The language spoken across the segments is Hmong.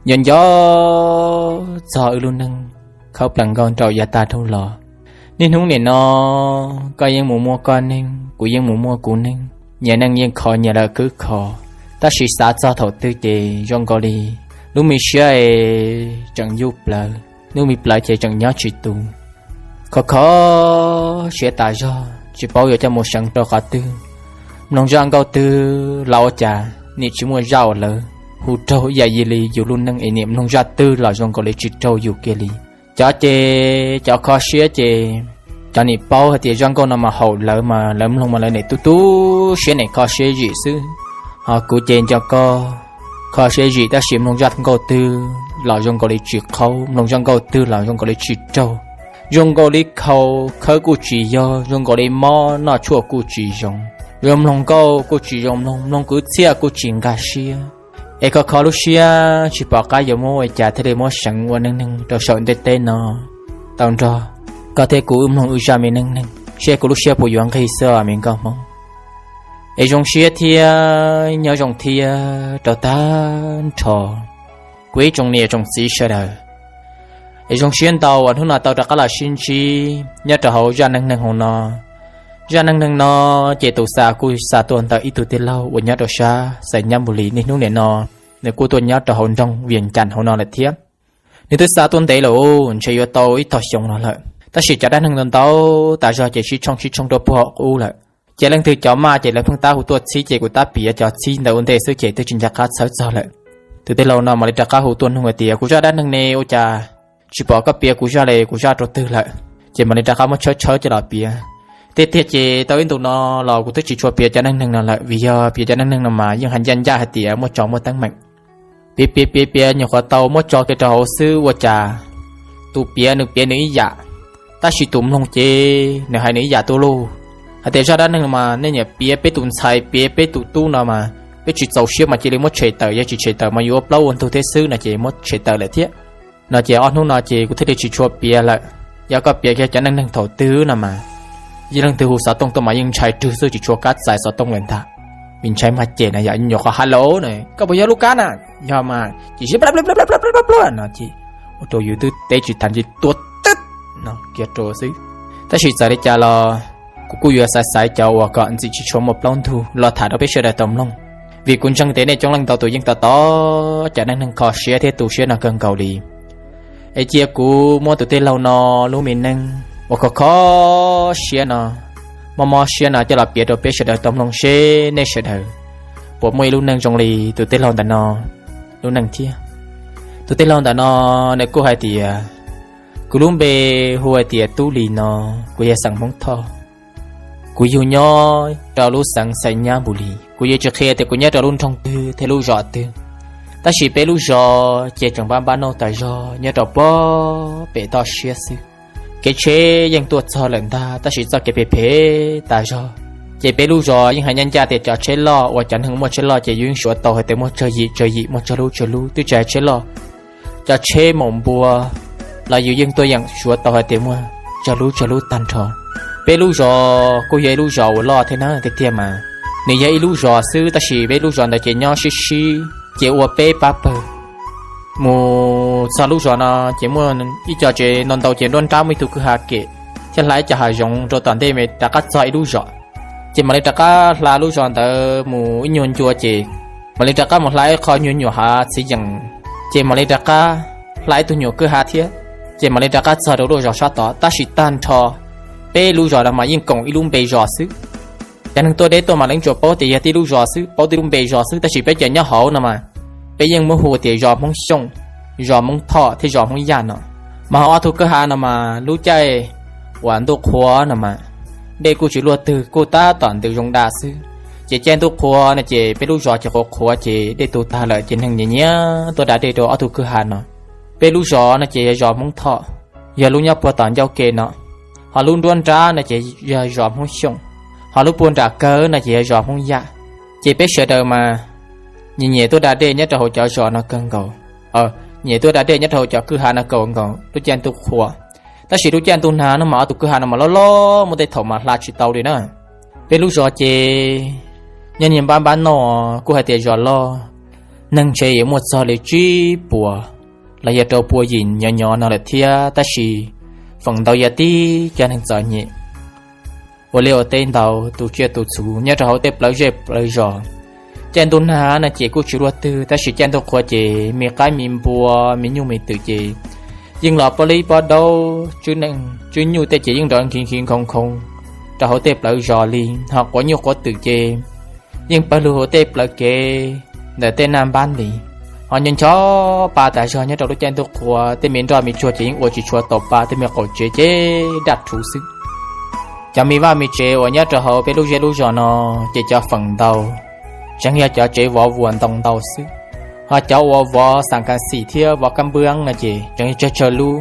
nco nco txog wb lub neej khaub plees nkauj nraug yav tag dhau los. Niaj hnub nim no koj yeej mus muaj koj neej, kuv yeej mus muaj kuv neej, nyias neej yeej kho nyias lawm kwb kho. Tab sis xav txog thaum twg ces zoo nkaus li lub me siab es tseem yuj plawv, lub me plawv ces tseem nyob tsis tus. Khov kho siab tas zog tsis paub yuav coj mus seev rau qhov twg. Mloog zaj nkauj twg los ua cas nim tsis muaj zaj uas lawv hu raug ib yam li yus lub neej es nim mloog zaj twg los zoo nkaus li tsis raug yus kiag li. Cov ces cov kho siab ces cov nim paub hais tias zaj nkauj no mas haum lawv mas lawv mloog mas lawv nim tu tu siab nim kho siab zim xwb. Ho kuv ces nco koj kho siab zim tab sis mloog zaj nkauj twg los zoo nkaus li tsis qhaub, mloog zaj nkauj twg los zoo nkaus li tsis raug. Zoo nkaus li khau khawb kuj tsis yog, zoo nkaus li mob noj tshuaj kuj tsis zoo, zoo mloog nkauj kuj tsis zoo mloog, mloog kwv txhiaj kuj tsis nkag siab. Es khov kho lub siab tsis pom qab yuav muab ua cas thiaj li muab seev ua neej neeg rau saum ntiaj teb no tau nrog koj thiab kuv wb mloog wb zaj me neej neeg seb kuv lub siab puas yuav nqig xwb os me nkauj Hmoob. Es zoo siab thiab nyob zoo thiab rau tag nrho kuv ib tsoom niam tsoom txiv sawv daws. Es zoo siab ntau uas hnub no tau rov qab los sib ntsib nyob rau hauv zaj neej neeg hauv no. Zaj neej neeg no ces tus xa kuj xa tuaj ntawm ib tug tij laug uas nyob rau sab Xais Nyab Npus Lis, niaj hnub nim no nws kuj tuaj nyob rau hauv nroog Vias Cas hauv no lawm thiab. Nws twb xa tuaj ntev lawm, ntshe yuav tau ib tog xyoo no lawm, tab sis cov dab neeg ntau ntau tas zog ces sib tshooj sib tshooj rau puag hauv qub lawm. Ces leej twg cov maj ces lawv pheej tab hu tuaj txhib ces kuv tab piav cov txhib ntawd ua ntej xwb ces twb tsis nco qab txhawb txog lawm. Tus tij laug no mam li rov qab hu tuaj nug hais tias kuv zaj dab neeg ne ua cas tsis pom koj piav kuv zaj li, kuv zaj rau twg lawm? Ces mam li rov qab muab tshawb tshawb coj los piav. Tiag tiag ces tau ib ntus no los kuv twb tsis tshua piav cov neej neeg no lawm vim yog piav cov neej neeg no mas yeej hais ncaj ncaj hais tias muaj tsov muaj teeb meem. Piav piav piav piav nyuam qhuav tau muab tso kiag rau hauv xwb ua cas tus piav nws piav nws ib yam, tab sis tus mloog ces nws hais nws ib yam tuaj lauj. Hais tias zaj dab neeg mas nej niam piav peb tus ntxhais piav peb tus tub no mas peb tsis txaus siab mas cia li muab tshem tawm, yog tsis tshem tawm mas yuav ua plaub ua ntug thiab xwb no ces muab tshem tawm lawm thiab. No ces ob hnub no ces kuv thiaj li tsis tshua piav lawm. Yog koj piav kiag cov neej neeg thaum twg no mas, yog leej twg hu xov tooj tuaj mas yeej ntshai rwg xwb tsis tshua kam txais xov tooj lawm ntag. Vim ntshai mas cem na yom, nyuam qhuav hais lauj na, koj puas yog lub kab na? Yog mas ces sib no ces ua rau yus twb teb tsis tas ces tua tib no kiag rau xwb. Tab sis txawm li cas los kuv kuj yuav xaiv xaiv cov uas kom ntxim tsis tshua muaj plaub ntug los tham rau peb sawv daws tau mloog, vim kuv ntseeg tias nej coob leej ntau tus yeej tos tos cov neej neeg kho siab thiab tu siab no kawg nkaus li. Es cia kuv muab tus tij laug no lub me neej uas khov kho siab no, mob mob siab no coj los piav rau peb sawv daws tau mloog seb nej sawv daws puas muaj ib lub neej zoo li tus tij laug ntawm no lub neej thiab. Tus tij laug ntawm no nws kuj hais tias, kuv lub npe hu hais tias Tub Lis no, kuv yog xeem Hmoob Thoj. Kuv yug nyob rau lub xeev Xais Nyab Npus Lis, kuv yuav tsis qhia tias kuv nyob rau lub nroog twg thiab lub zos twg, tab sis peb lub zos ces tseem npab npab nauj tas zog nyob rau puag pem toj siab xwb. Kev tsheb yeej tuaj txog lawm ntag tab sis txoj kev phem phem tas zog. Ces peb lub zos yeej hais ncaj ncaj tias cov tsheb loj uas cov neeg muaj tsheb loj ces yus yeej suav tau hais tias muaj tsawg yim tsawg yim, muaj tsawg lub tsawg lub, twb tsis hais tsheb loj, cov tsheb maum npua los yus yeej tuaj yeem suav tau hais tias muaj tsawg lub tsawg lub tag nrho. Peb lub zos kuj yog ib lub zos uas loj thiab na, tiag tiag mas nws yog ib lub zos xwb tab sis peb lub zos ntawd ces nyob sib sib ces ua peb pab pawg. Mus txog lub zos no ces muaj ib co tsev ntau ntau ces nruab nrab muaj ib tug kwj ha kem, thiab hla ib co hav zoov rau tom ntej me rov qab txog ib lub zos. Ces mam li rov qab hla lub zos ntawd mus ib nyuag ncua ces mam li rov qab mus hla ib qho nyuag nyuam hav txiv yeem, ces mam li rov qab hla ib tug nyuam kwj ha thiab, ces mam li rov qab txog rau lub zos sab tod. Tab sis tag nrho peb lub zos no mas yeej koom ib lub npe zos xwb. Cov neeg tuaj deb tuaj mas lawv tsuas paub tias yog tib lub zos xwb, paub tib lub npe zos xwb, tab sis peb cov nyob hauv no mas peb yeej muab hu tias zos Hmoob Xyooj, zos Hmoob Thoj thiab zos Hmoob Yaj no. Mas hauv ob tug kwj ha no mas lub caij uas ntuj qhua no mas dej kuj tsis luaj twg, kuj tab tom ntws zoo da xwb. Ces caij ntuj qhua no ces peb lub zos ces qhuav qhuav ces dej tu tag lawm ces neeg nyias nyias tuaj da dej rau ob tug kwj ha no. Peb lub zos no ces yog zos Hmoob Thoj, yog lub nyob puag tom ncauj ke no. Ho lub nruab nrab no ces yog zos Hmoob Xyooj, ho lub puag nram kawg no ces yog zos Hmoob Yaj. Ces peb sawv daws mas nyias nyias tuaj da dej nyob rau hauv cov zos no kawg nkaus, nyias tuaj da dej nyob rau hauv cov kwj ha no kawg nkaus lub caij ntuj qhua. Tab sis lub caij ntuj nag no mas ob tug kwj ha no mas loj loj muaj tej thaum mas hla tsis tau li na. Peb lub zos ces nyob niag npab npab no kuj hais tias zos loj, Neeg ntshe yuav muaj txog li tsib puas los yog rau pua yim nyob nyob no lawm thiab, tab sis feem ntau yog tib cov neeg txom nyem ua liaj ua teb ntau, tu tsiaj tu txhu nyob rau hauv tej plawv zej plawv zos. Caij ntuj nag no ces kuj tsis luaj twg, tab sis caij ntuj qhua ces me qaib me npua, me nyuj me twm ces yeej los pob lib pob daub, tswb nyuj tej ces yeej nrov nkig nkig nkoo nkoo rau hauv tej plawv zos li. Ho quav nyuj quav twm ces yeej pawg lug hauv tej plawv kev ntawm tej naj npab li. Ho ncho ncho pa tas zog nyob rau lub caij ntuj qhua, tej me nroj me tsuag ces yeej ua tsis tshua tau pa, tej me qaum tsev ces daj rhuv xwb. Cov me vaj me tsev uas nyob rau hauv peb lub zej lub zos no ces cov feem ntau tseem yog cov tsev vov vuas ntoo ntau xwb. Ho cov uas vov xam kas xim thiab vov kab npwb no ces tseem yog tsawg tsawg lub.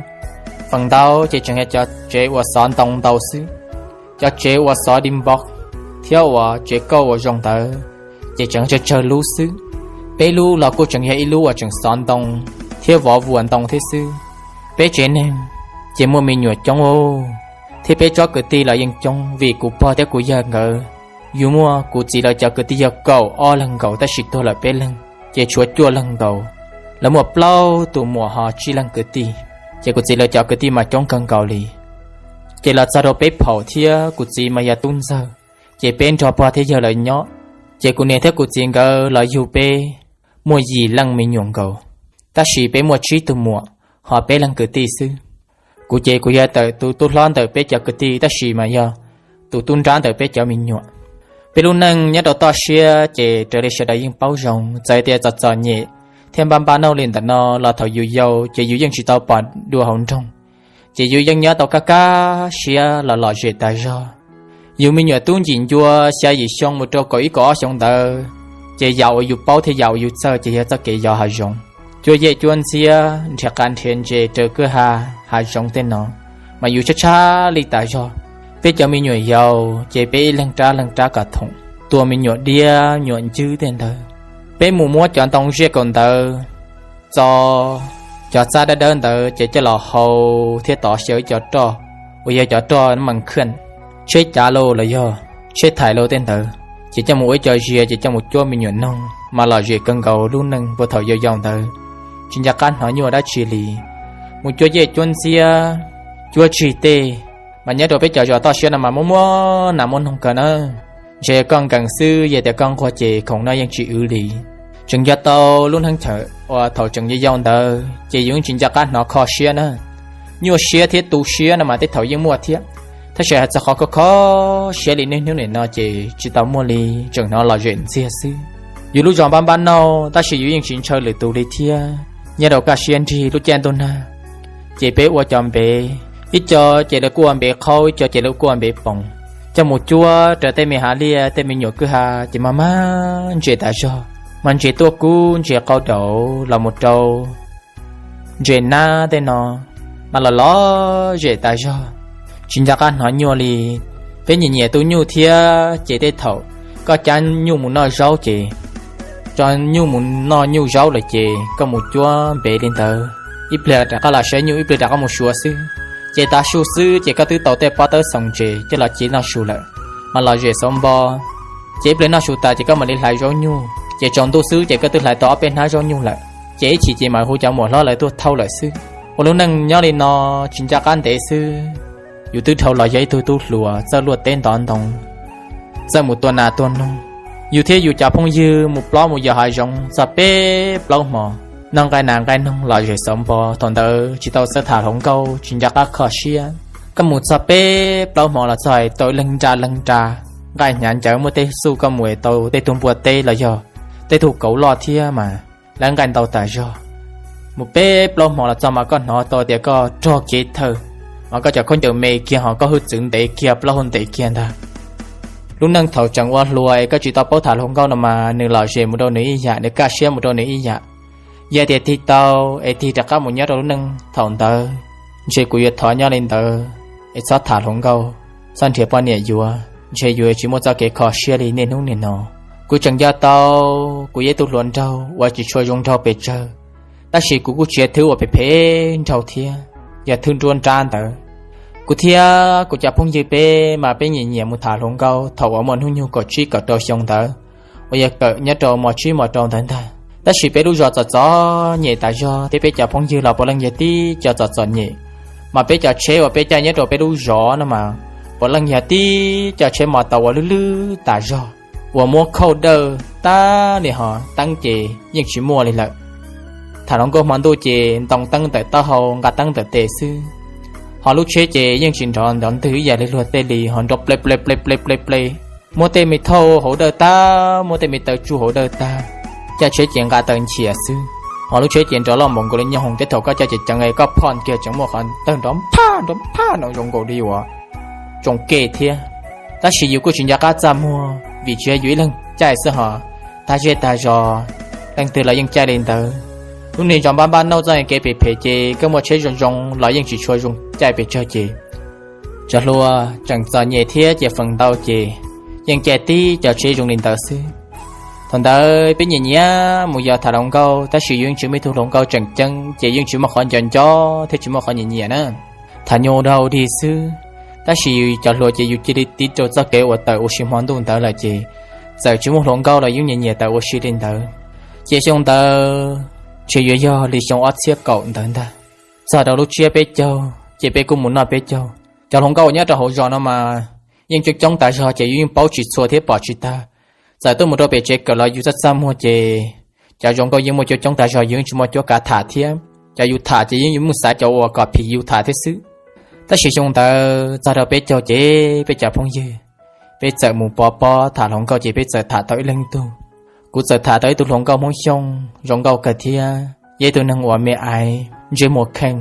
Feem ntau ces tseem yog cov tsev uas xov ntoo ntau xwb. Cov tsev uas xov di npov thiab uas tsev kauj uas zoo ntawd ces tseem tsawg tsawg lub xwb. Peb lub los kuj tseem yog ib lub uas tseem xov ntoo thiab vov vuas ntoo thiab xwb. Peb tsev neeg ces muaj me nyuam coob, thiab peb tsob kwv tij los yeej coob, vim kuv pog thiab kuv yawg nkawd, yus muaj kuv txiv lawv cov kwv tij yog kaum ob leeg nkaus, tab sis tuag lawm peb leeg ces tshuav cuaj leeg nkaus. Lawv muaj plaub tus muam ho tsib leeg kwv tij, ces kuv txiv lawv cov kwv tij mas coob kawg nkaus li. Ces los txog rau peb phaum thiab kuv txiv mas yog tub ntxawg, ces peb nrog pog thiab yawg lawv nyob. Ces kuv niam thiab kuv txiv nkawd los yug peb muaj yim leej me nyuam nkaus, tab sis peb muaj tsib tug muam ho peb leeg kwv tij xwb. Kuv ces kuv yog tawm tus tub hlob ntawm peb cov kwv tij, tab sis mas yog tus tub nrab ntawm peb cov me nyuam. Peb lub neej nyob rau toj siab ces raws li sawv daws yeej paub zoo, txawm tias txom txom nyem thiab npab npab nauj li ntawm no los thaum yus yau ces yus yeej tsis tau pom dua hauv nroog, ces yus yeej nyob tau kaj kaj siab los lom zem tas zog. Yus me nyuam tub ncim ncua xya yim xyoo mus rau kaum ib kaum ob xyoo ntawd, ces yam uas yus paub thiab yam uas yus txawj ces yog txoj kev yos hav zoov, cuab yej cuab ntxiab, nrhiav qav nrhiav ntses raws kwj ha, hav zoov tej no, mas yus tshab tshab li tas zog. Peb cov me nyuam yaus ces peb ib leeg rab leeg rab kom thoom, tua me nyuam diab nyuam ncwb tej ntawd. Peb mus muab cov ntoo ziaj kaum ntawd txo cov txab dawb dawb ntawd ces coj los hau thiab tov xyaw ib co roj uas yog cov roj mas khaj, tsheb cav lauj los yog tsheb thais lauj tej ntawd, ces coj mus ua ib co zias ces coj mus cuab me nyuam noog mas lom zem kawg nkaus lub neej puag thaum yau yau ntawd. Tsis nco qab hnov nyuaj dab tsi li. Mus cuab yej cuab ntxiab, cuab tsig tej, mas nyob rau peb cov zos toj siab no mas muaj muaj nas muaj noog kawg na. Ntshe koj nkees xwb, yog tias koj nquag ces khoom no yeej tsis wv li. Tseem nco tau lub neej thaum uas thaum tseem yau yau ntawd ces yus yeej tsis nco qab hnov kho siab na. Nyuaj siab thiab tu siab no mas tej thaum yeej muaj thiab, tab sis hais txog qhov kho kho siab li niaj hnub nim no ces tsis tau muaj li, tseem hnov lom zem ntxiag xwb. Yus lub zos npab npab nauj tab sis yus yeej tsis ntshaw lwm tus li thiab. Nyob rau kaj siab nrig lub caij ntuj nag, ces peb ua cov npev, ib co ces lawv kuj ua npev qhaub, ib co ces lawv kuj ua npev poos, coj mus cuab raws tej me hav liaj tej me nyuam kwj ha ces mas mag ntses tas zog, mas ntses tuaj kub ntses qau daus los mus rau ntses nab tej no, mas los lom zem tas zog, tsis nco qab hnov nyuaj li. Peb nyiam nyiam tu nyuj thiab ces tej thaum koj cab nyuj mus noj zaub ces tso nyuj mus noj nyuj zaub lawm ces koj mus cuab npev li ntawd, ib pliag rov qab los saib nyuj, ib pliag rov qab mus suav xwb. Ces tav su xwb ces koj twb tau tej pob tawb xoo ntses coj los ci noj su lawm, mas lom zem xauv npo. Ces ib pliag noj su tas ces koj mam li hlais zaub nyuj, ces tsaus ntuj xwb ces koj twb hlais tau ob peb hnab zaub nyuj lawm. Ces ib chim ces mam hu cov muam hlob lawv tuaj thauj lawm xwb. Ua lub neej nyob li no tsis nco qab ntev xwb, yus twb dhau los yog ib tug tub hluas txawj luaj teb ntov ntoo, txawj mus tua nas tua noog. Yus thiab yus cov phooj ywg mus plob mus yos hav zoov txog peb plaub hmo, noj nqaij nas nqaij noog lom zem xauv npo. Thaum ntawd tsis tau txawj tham hluas nkauj, tsis nco qab kho siab. Koj mus txog peb plaub hmo los txog hais tau leeg nra leeg nra, nqaij hnyav ncawv, muaj tej xuj koj mus tau tej tug npua teb los yog tej tug kauv loj thiab mas lawv nqaij ntau tas zog. Mus peb plaub hmo los txog mas koj hnov tau tias koj rog kev thawj, mas koj cov khaub ncaws me kiag ho koj hwj txwv ntev kiag, plaub hau ntev kiag ntag. Lub neej thaum tseem ua hluas es koj tsis tau paub tham hluas nkauj no mas nws lom zem mus rau nws ib yam, nws kaj siab mus rau nws ib yam. Yog tias tig tau es tig rov qab mus nyob rau lub neej thaum ntawd, ntshe kuv yuav thov nyob li ntawd es txhob tham hluas nkauj, txhob nrhiav poj niam yuav, ntshe yuav tsis muaj txoj kev kho siab li niaj hnub nim no. Kuv tseem nco tau kuv yog ib tug hluas nraug uas tsis tshua zoo nraug pes tsawg, tab sis kuv kuj tsis yog thwb uas phem phem nraug thiab, yog thwb nruab nrab ntawd. Kuv thiab kuv cov phooj ywg peb mas peb nyiam nyiam mus tham hluas nkauj thaum uas muaj hnub nyoog kaum tsib kaum rau xyoo ntawd, uas yog kawm nyob rau mos tsib mos rau ntawd ntag. Tab sis peb lub zos txom txom nyem tas zog thiab peb cov phooj ywg los puav leej yog tib co txom txom nyem, mas peb cov tsheb uas peb caij nyob rau peb lub zos no mas puav leej yog tib co tsheb mos taus uas lwj lwj tas zog, uas muab khauj dawj tag li, ho teeb ces yeej tsis muaj li lawm. Tham hluas nkauj hmo ntuj ces ntoo teeb ntawm taub hau, nqa teeb ntawm tes xwb, ho lub tsheb ces yeej tsis nrov nrov ntwg ib yam li luag tej li, ho nrov ple ple ple ple ple ple. Muab tej me thauj hauv dawj tag, muab tej me taw tsuj hauv dawj tag, caij tsheb ces nqa taw nchias xwb. Ho lub tsheb ces nrov loj npaum nkaus li nyoob hoom, tej thaum koj caij ceev ceev es koj phoj kiag tseem muaj qhov tawg nrov phaj nrov phaj no zoo nkaus li uas tsoo kej thiab. Tab sis yus kuj tsis nco qab txaj muag vim tsis yog yus ib leeg caij xwb, ho tag zej tag zos leej twg los yeej caij li ntawd. Lub niag zos npab npab nauj, txoj kev phem phem ces koj muaj tsheb zoo zoo los yeej tsis tshua zoo caij pes tsawg ces cov hluas tseem txom nyem thiab ces feem ntau ces yeej caij tib co tsheb zoo li ntawd xwb. Thaum ntawd peb nyiam nyiam mus yos tham hluas nkauj, tab sis yus yeej tsis muaj ib tug hluas nkauj tseem ceeb ces yeej tsis muaj qhov nco nco thiab tsis muaj qhov nyiam nyiam na. Tham nyuj dhau dig xwb, tab sis yus cov hluas ces yus cia li tiv rau txoj kev uas tawm ua si hmo ntuj ntawd lawm ces txawm tsis muaj hluas nkauj los yeej nyiam nyiam tawm ua si li ntawd. Ces xyoo ntawd ntshe yuav yog li xyoo ob txhiab kaum ntawd ntag. Txog rau lub tsiab peb caug ces peb kuj mus noj peb caug. Cov hluas nkauj uas nyob rau hauv zos no mas yeej coob coob tas zog ces yus yeej paub tsis txhua thiab pom tsis tag. Txawm tuaj mus rau pem tsev kawm los yus txaj txaj muag ces cov zoo nkauj yeej muaj coob coob tas zog, yus yeej tsis muaj cuab kav tham thiab. Cov yus tham ces yeej yus muaj xav cov uas kom phim yus tham thiab xwb. Tab sis xyoo ntawd txog rau peb caug ces peb cov phooj ywg, peb txawm mus pov pob tham hluas nkauj ces peb txawm tham tau ib leeg tug. Kuv txawm tham tau ib tug hluas nkauj Hmoob Xyooj zoo nkauj kawg thiab, yog ib tug neeg uas me aiv, ntsej muag kheej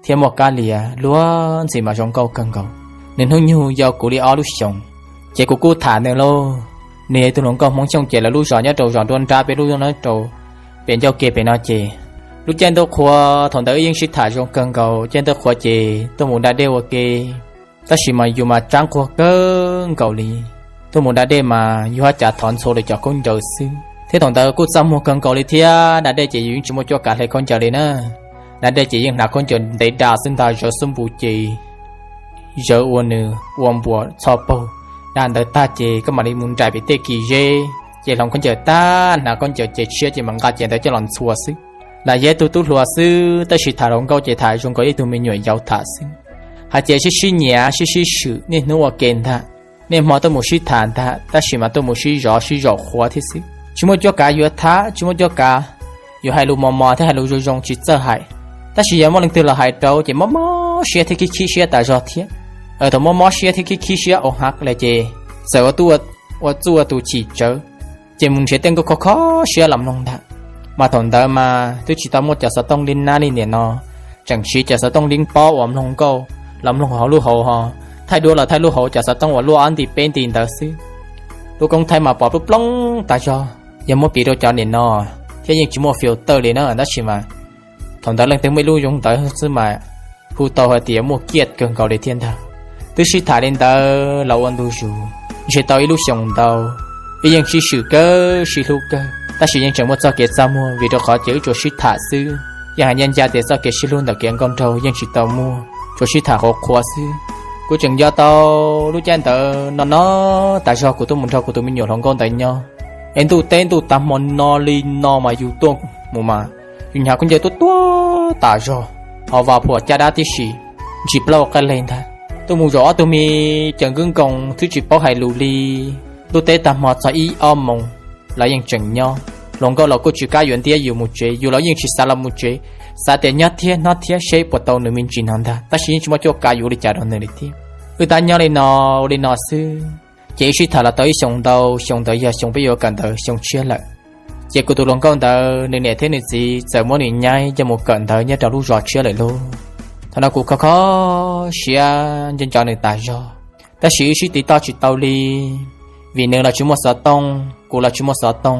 thiab muaj kab lias luag ntxhi mas zoo nkauj kawg nkaus. Nws hnub nyoog yau kuv li ob lub xyoos, ces kuv kuj tham nws lauj. Nws yog ib tug hluas nkauj Hmoob Xyooj ces lawv lub zos nyob rau zos nruab nrab peb lub nyob rau pem ncauj ke pem no ces lub caij ntuj qhua thaum ntawd wb yeej sib tham zoo kawg nkaus. Caij ntuj qhua ces tuaj mus da dej ua ke, tab sis mas yus mas tsab nquag kawg nkaus li. Tuaj mus da dej mas yus haj cav thov ntxhua lawv cov khaub ncaws xwb, thiab thaum ntawd kuj txaj muag kawg nkaus li thiab. Da dej ces yus yeej tsis muaj cuab kav hle khaub ncaws li na. Da dej ces yeej hnav khaub ncaws ntev da xwb ntag, zawv xub npus ces zawv ua nws ua npuas txho paug. Da ntawd tag ces koj mam li mus nraim pem tej kis zeb, ces hloov khaub ncaws tag, hnav khaub ncaws ces tshiab ces mam nqa cev ntawd coj los ntxhua xwb. Lam yog ib tug tub hluas xwb, tab sis tham hluas nkauj ces tham zoo nkaus ib tug me nyuam yaus tham xwb. Hais ces sib sib nyiam sib sib swm niaj hnub ua ke ntag. Niaj hmo tuaj mus sib tham ntag, tab sis mas tuaj mus sib zov sib zaum qhuav thiab xwb. Tsis muaj cuab kav yuav tham, tsis muaj cuab kav yuav hais lus mos mos thiab hais lus zoo zoo tsis txawj hais. Tab sis yog muaj leej twg los hais rau ces mob mob siab thiab khib khib siab tas zog thiab. Thaum mob mob siab thiab khib khib siab ua hav li ces txawm ua txuj ua tus chim tsawv, ces mus nrhiav tej nkauj kho kho siab los mloog ntag. Mas thaum ntawd mas twb tsis tau muaj cov xov tooj li nab li niam no, tseem siv cov xov tooj li pob uas mloog nkauj los mloog hauv lub hauv ho, thaij duab los thaij lub hauv cov xov tooj uas luaj ob nti peb nti ntawd xwb. Lub koob thaij mas pom plooj plooj tas zog, yog muab piv rau cov niam no thiab yeej tsis muaj filter li na, tab sis mas thaum ntawd leej twg muaj ib lub zoo ntawd xwb mas hu tau hais tias muaj kiaj kawg nkaus li thiab ntag. Twb sib tham li ntawd los ua ntu zus, ntshe tau ib lub xyoos ntau, wb yeej sib swm kawg sib hlub kawg, tab sis yeej tseem muaj txoj kev txaj muag vim rau qhov ces wb tsuas sib tham xwb. Yeej hais ncaj ncaj tias txoj kev sib hlub ntawm kev nkauj nraug yeej tsis tau muaj, tsuas sib tham qhuav qhuav xwb. Kuv tseem nco tau lub caij ntawd no no tas zog kuv tuaj mus nrog kuv tus me nyuam hluas nkauj ntawd nyob, es ntuj teb ntuj tag hmo no li no mas yus tuaj mus mas yus hnyav khaub ncaws tuaj tuaj tas zog, ho vas phuam caj dab tib si, ntsis plaub qab leg ntag. Tuaj mus zaum ob tug me caws nkwb nkoos twb tsis paub hais lus li. Ntuj teb tag hmo txog ib ob moos los yeej tseem nyob, hluas nkauj los kuj tsis kam yuav ntiab yus mus tsev, yus los yeej tsis xav los mus tsev, xav tias nyob thiab hnov thiab seb puas tau nws me ntsis no ntag, tab sis yeej tsis muaj cuaj kav yuav ua li cas rau nws li thiab. Wb tab nyob li no ua li no xwb, ces wb sib tham los tau ib xyoos ntau, xyoo ntawd yog xyoo peb yuav kawm ntawv xyoo tshiab lawm. Ces kuv tus hluas nkauj ntawd nws niam thiab nws txiv txawm muab nws nyaib coj mus kawm ntawv nyob rau lub zos tshiab lawm lauj. Thaum no kuv kho kho siab nco nco nws tas zog, tab sis wb sib tiv toj tsis tau li, vim nws los tsis muaj xov tooj, kuv los tsis muaj xov tooj.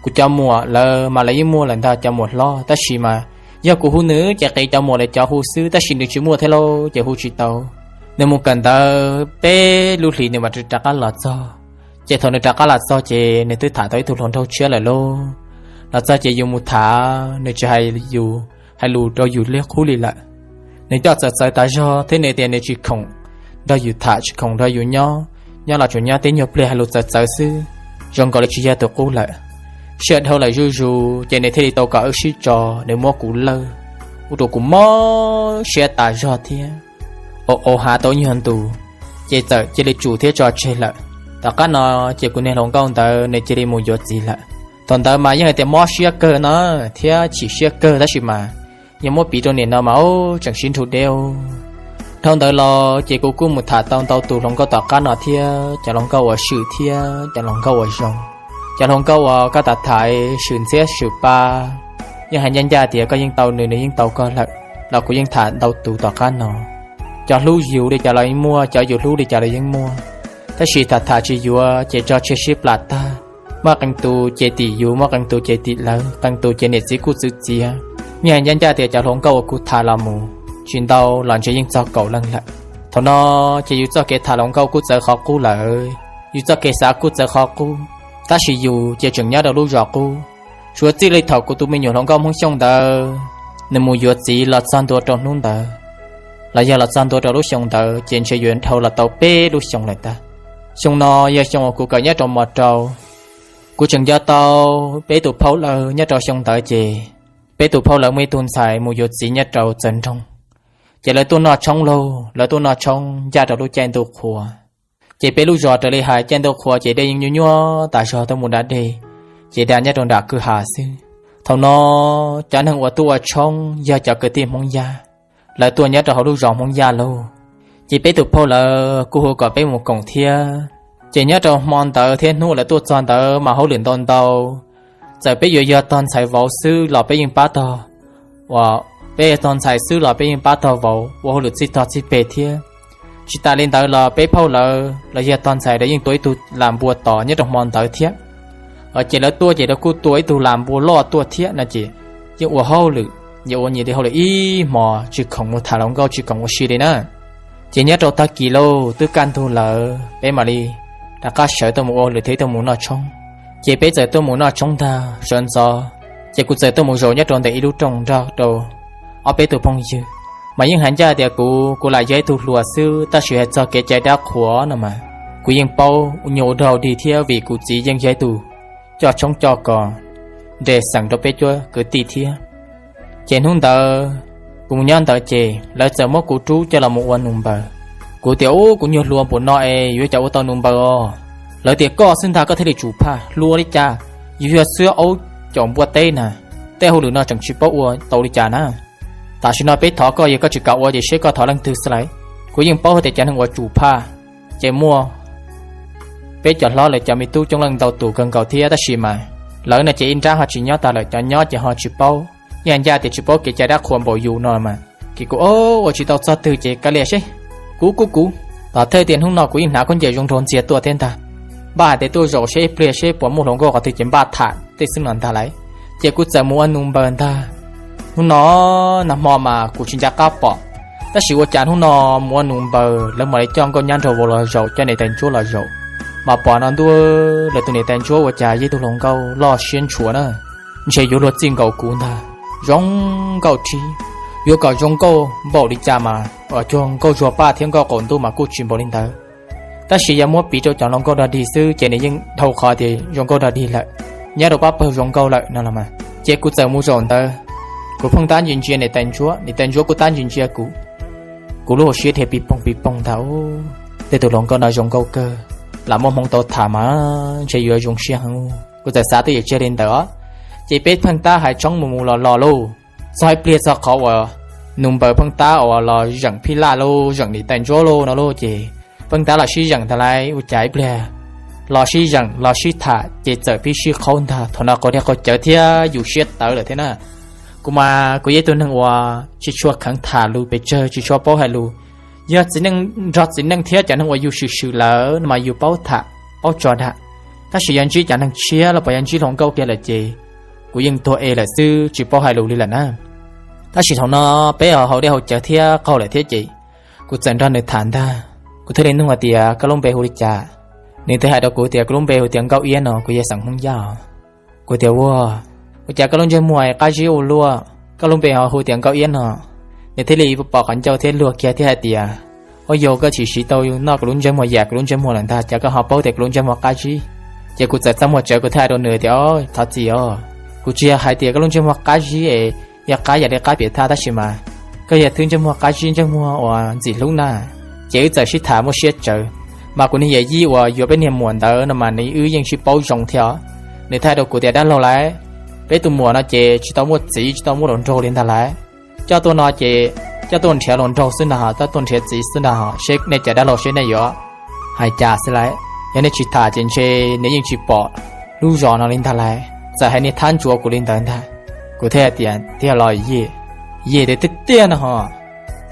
Kuv cov muam lawv mas lawv yeej muaj lawm ntag, cov muam hlob, tab sis mas yog kuv hu nws ces qiv cov muam lawv cov hu xwb, tab sis nws tsis muaj thiab lauj ces hu tsis tau. Nws mus kawm ntawv peb lub hlis nws mam rov qab los txog. Ces thaum nws rov qab los txog ces nws twb tham tau ib tug hluas nraug tshiab lawm lauj. Los txog ces yus mus tham nws tsis hais yus, hais lus rau yus liab qub li lawm. Nws coj txawv txawv tas zog thiab nws tias nws tsis khoom nrog yus tham, tsis khoom nrog yus nyob, nyob los tsuas nyob tib nyuag pliag hais lus txawv txawv xwb, zoo nkaus li tsis yog tus qub lawm. sij hawm dhau lawm zuj zus ces nws thiaj li tau kom wb sib tso, nws muab kuv lawj, ua rau kuv mob siab tas zog thiab. Au au hav tau nyuag ntus, ces txawm cia li tsum thiab tso tseg lawm. Tom qab no ces kuv niag hluas nkauj ntawd nws cia li mus yuav txiv lawm. Thaum ntawd mas yeej hais tias mob siab kawg no thiab chim siab kawg, tab sis mas yog muab piv rau nim no mas ub tseem sib nrug deb. Dhau ntawd los ces kuv kuj mus tham tau ntau tus hluas nkauj tom qab no thiab, cov hluas nkauj uas swm thiab cov hluas nkauj uas zoo. Cov hluas nkauj uas koj tham tham swm ntxhiab swm pa, yeej hais ncaj ncaj tias koj yeej tau nws, nws yeej tau koj lawm, los kuv yeej tham ntau tus tom qab no. Cov hlub yus li cas los yeej muaj, cov yus hlub li cas los yeej muaj, tab sis tham tham tsis yuav ces tso tseg sib plam tag. Muaj qee tus ces tim yus, muaj qee tus ces tim lawv, qee tus ces niam txiv kuj txwv txiav. Yeej hais ncaj ncaj tias cov hluas nkauj uas kuv tham los mus tsis ntau los ntshe yeej txog kaum leej lawm. Thaum no ces yus txoj kev tham hluas nkauj kuj txawv qhov qub lawm, yus txoj kev xav kuj txawv qhov qub, tab sis yus ces tseem nyob rau lub zos qub. Suav txij li thaum kuv tus me nyuam hluas nkauj Hmoob Xyooj ntawd nws mus yuav txiv los txog ntua rau hnub ntawd, los yog los txog ntua rau lub xyoo ntawd ces ntshe yuav dhau los tau peb lub xyoo lawm ntag. Xyoo no yog xyoo uas kuv kawm nyob rau mos rau. Kuv tseem nco tau peb tus phauj lawv nyob rau xyoo ntawd ces peb tus phauj lawv muaj ib tug ntxhais mus yuav txiv nyob rau txawv nroog. Ces lawv tuaj noj tshoob lauj, lawv tuaj noj tshoob ncaj rau lub caij ntuj qhua. Ces peb lub zos raws li hais caij ntuj qhua ces dej yeej nyuaj nyuaj tas zog tuaj mus da dej, ces da nyob rau nram kwj ha xwb. Thaum no cov neeg uas tuaj ua tshoob yog cov kwv tij Hmoob Yaj, lawv tuaj nyob rau hauv lub zos Hmoob Yaj lauj. Ces peb tus phauj lawv kuj hu kom peb mus koom thiab. Ces nyob rau hmo ntawd thiab hnub lawv tuaj txog ntawd mas hauj lwm ntau ntau. Txawm peb yuav yog tog ntxhais vauv xwb los peb yeej pab tog, uas peb yog tog ntxhais xwb los peb yeej pab tog vauv ua hauj lwm txij tog txij peg thiab. Tsis tas li ntawd los peb phauj lawv los yog tog ntxhais lawv yeej tua ib tug lam npua tos nyob rau hmo ntawd thiab. Ces lawv tuaj ces lawv kuj tua ib tug lam npua loj tuaj thiab no ces yeej ua hauj lwm, yeej ua nyias li hauj lwm ib hmos tsis khoom mus tham hluas nkauj tsis khoom ua si li na. Ces nyob rau tag kis lauj twb kaj ntug lawm peb mam li rov qab sawv tuaj mus ua hauj lwm thiab tuaj mus noj tshoob. Ces peb txawm tuaj mus noj tshoob ntag sawv ntxov, ces kuv txawm tuaj mus zaum nyob rau ntawm ib lub rooj nrog rau ob peb tug phooj ywg. Mas yeej hais ncaj tias kuv, kuv lam yog ib tug hluas xwb tab sis hais txog kev cai dab qhuas no mas kuv yeej paub nyuag ua dog dig thiab vim kuv txiv yeej yog ib tug coj tshoob coj kos nres xeem rau peb cuab kwv tij thiab. Ces hnub ntawd kuv mus nyob ntawd ces lawv txawm muab kuv rub coj los mus ua nus npaws. Kuv tias ub kuv nyuag hluas npaum no es yuav cas ua tau nus npaws os. Lawv tias koj xwb ntag koj thiaj li tsum phaj, hluas li cas, yus yog xwb aub caum npua teb na, tej hauj lwm no tseem tsis paub ua tau li cas na. Tam sim no peb thov koj, yog koj tsis kam ua ces seb koj thov leej twg xwb lauj. Kuv yeej paub hais tias cov neeg uas tsum phaj ces muaj peb cov hlob lawv cov me tub coob leej ntau tus kawg nkaus thiab tab sis mas lawv no ces ib nrab ho tsis nyob tag lawm, cov nyob ces ho tsis paub, yeej ncaj tias tsis paub kev cai dab qhuas npaum yus no mas. Ces kuv ua tsis tau txog twg ces kav liam seb, kuv kuj kuv. Tom thawj tias hnub no kuv yeej hnav khaub ncaws zoo nraug ntxiag tuaj thiab ntag, npaj hais tias tuaj zaum seb ib pliag seb puas muaj hluas nkauj qhov twg ces npaj tham tej xwb no ntag lauj. Ces kuv txawm mus ua nus npaws ntag. Hnub no nag hmo mas kuv tsis nco qab pom, tab sis ua cas hnub no mus ua nus npaws lawv mam li coj nkauj nyab nraug vauv los zaum, coj niam tais ntsuab los zaum, mas pom no ntuj, lawv tus niam tais ntsuab ua cas yog ib tug hluas nkauj loj siab ntshua na, ntshe yuav luag txij nkaus kuv ntag. Zoo nkauj rhib, yuav kom zoo nkauj npaum li cas mas cuag nkauj zuag paj thiab nkauj qaum ntuj mas kuj tsis npaum li ntawd. Tab sis yog muab piv rau cov hluas nkauj dog dig xwb ces nws yeej dhau qhov tias zoo nkauj dog dig lawm, nyob rau pab pawg zoo nkauj lawm no los mas. Ces kuv txawm mus zaum ntawd, kuv pheej tab ntsia ntsia niam tais ntsuab, niam tais ntsuab kuj tab ntsia ntsia kuv. Kuv lub hauv siab dhia pis poog pis poog ntag, tej tus hluas nkauj no zoo nkauj kawg, lam muaj hmoo tau tham mas ntshe yuav zoo siab heev. Kuv txawm xav twj ywm tseg li ntawd os. Ces peb pheej tab hais tshoob mus mus los los lauj, txog ib pliag txog qhov uas nus npaws pheej tab uas los zeem phij laj lauj, zeem niam tais ntsuab lauj no lauj, ces pheej tab los sib zeem ntag lauj, ua cas ib pliag los sib zeem los sib tham ces txawm pib sib qhaub ntag. Thaum no qaug dej qaug cawv thiab yus siab tawv lawm thiab na. Kuv mas kuv yog ib tug neeg uas tsis tshua kheev tham lus pes tsawg, tsis tshua paub hais lus. Yog txiv neej nrog txiv neej thiab cov neeg uas yus swm swm lawm no mas yus paub tham, paub tso dag. Tab sis yog ntsib cov neeg tshiab los puas yog ntsib hluas nkauj kiag lawm ces kuv yeej tuag es lawm xwb, tsis paub hais lus li lawm na. Tab sis thaum no peb ho haus dej haus cawv thiab qaug lawm thiab ces kuv txawm nrog nws tham ntag. Kuv thiaj li nug hais tias koj lub npe hu li cas? Nws thiaj hais rau kuv tias koj lub npe hu tias Nkauj Iab no, kuv yog xeem Hmoob Yaj os. Kuv tias ua, ua cas koj lub ntsej muag qab zib ua luaj, koj lub npe ho hu tias Nkauj Iab no? Nws thiaj li pom qhov ncauj thiab luag kiag thiab hais tias, ua yog koj tsis siv tau noj kuv lub ntsej muag yam kuv lub ntsej muag lawm ntag, cas koj ho paub tias kuv lub ntsej muag qab zib? Ces kuv txawm txaj muag tsawv, kuv thiaj hais rau nws tias, Thov txim os, kuv tsis yog hais tias koj lub ntsej muag qab zib es yog qab yam li qab piam thaj, tab sis mas koj yog thwb ntsej muag qab zib, ntsej muag uas ntxim hlub na. Ces wb txawm sib tham muaj siab tsawv, mas kuv niag yawm yij uas yuav peb niag muam ntawd no mas nws wb yeej sib paub zoo thiab. Nws thiaj hais rau kuv tias, Dab laug lauj, peb tus muam no ces tsis tau muaj txiv, tsis tau muaj hluas nraug li ntag lauj. Coj tuaj no ces coj tuaj nrhiav hluas nraug xwb ntag, coj tuaj nrhiav txiv xwb ntag, seb nej cov dab laug seb nej yuav hais cas xwb lauj. Yog nej tsis tham ces ntshe nej yeej tsis pom lub zos no li ntag lauj. Txawm hais niag thab ntsuav kuv li ntawd ntag. Kuv thiaj tias, Tiag los yij? Yij tias, Tiag tiag no ho.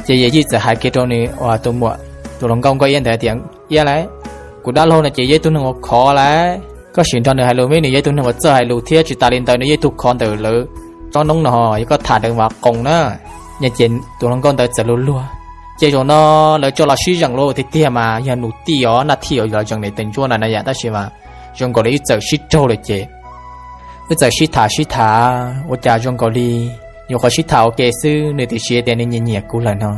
Ces yawm yij txawm hais kiag rau nws uas tus muam, tus hluas nkauj Nkauj Iab ntawd tias, Iab lauj, kuv dab laug no ces yog ib tug neeg uas khov lauj. Koj sim nrog nws hais lus, nws yog ib tug neeg uas txawj hais lus thiab tsis tas li ntawd nws yog ib tug khov ntawm lawv tsob noob no, yog koj tham ntawd mas qoos na. Ces tus hluas nkauj ntawd txawm luag luag. Ces zaum no lawv tso los sib zeem lawm tiag tiag mas yog nus tij os, naj thij os, los zeem niam tais ntsuab na na yam, tab sis mas zoo nkaus li wb txawm sib raug lawm ces wb txawm sib tham sib tham ua cas zoo nkaus li nyuam qhuav sib tham ua ke xwb nws tiam sis tias nws nyiam nyiam kuv lawm no.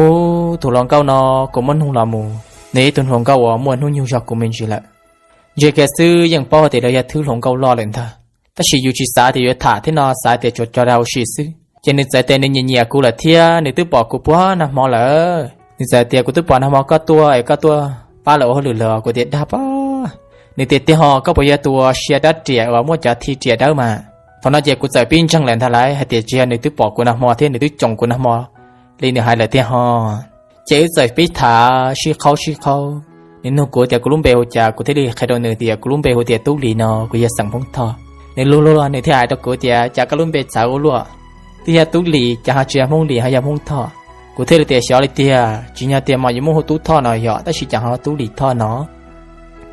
Ub, tus hluas nkauj no kuv muab nug los mus nws yog ib tug hluas nkauj uas muaj hnub nyoog zog kuv me ntsis lawm. Ntsia kiag xwb yeej paub hais tias lawv yog thwb hluas nkauj loj lawm ntag, tab sis yus tsis xav tias yuav tham thiab no, xav tias tsuas tso dag ua si xwb. Ces nws txawm tias nws nyiam nyiam kuv lawm thiab nws twb pom kuv puag nag hmo lawm. Nws txawm tias, Kuv twb pom nag hmo koj tuaj es koj tuaj pab lawv ua hauj lwm lawm os. Kuv tias, Dag pob. Nws tias, Tiag ho, koj puas yog tus uas sia dab riam uas muaj cov thi riam dawb mas? Thaum no ces kuv txawm pib ntseeg lawm ntag lauj, hais tias tsis yog nws twb pom kuv nag hmo thiab nws twb tsoo kuv nag hmo li nws hais lawm tiag ho. Ces wb txawm pib tham sib qhaub sib qhaub. Nws nug kuv tias kuv lub npe hu cas, kuv thiaj li qhia rau nws tias kuv lub npe hu tias Tub Lis no, kuv yog xeem Hmoob Thoj. Nws luag luag nws thiaj hais rau kuv tias, Cas koj lub npe txawv ua luaj, twb yog Tub Lis cas ho tsis yog Hmoob Lis ho yog Hmoob Thoj? Kuv thiaj li tias, Xyov li tiag, tsis yog tias mas yuav muab hu Tub Thoj no yom, tab sis cas ho Tub Lis Thoj no.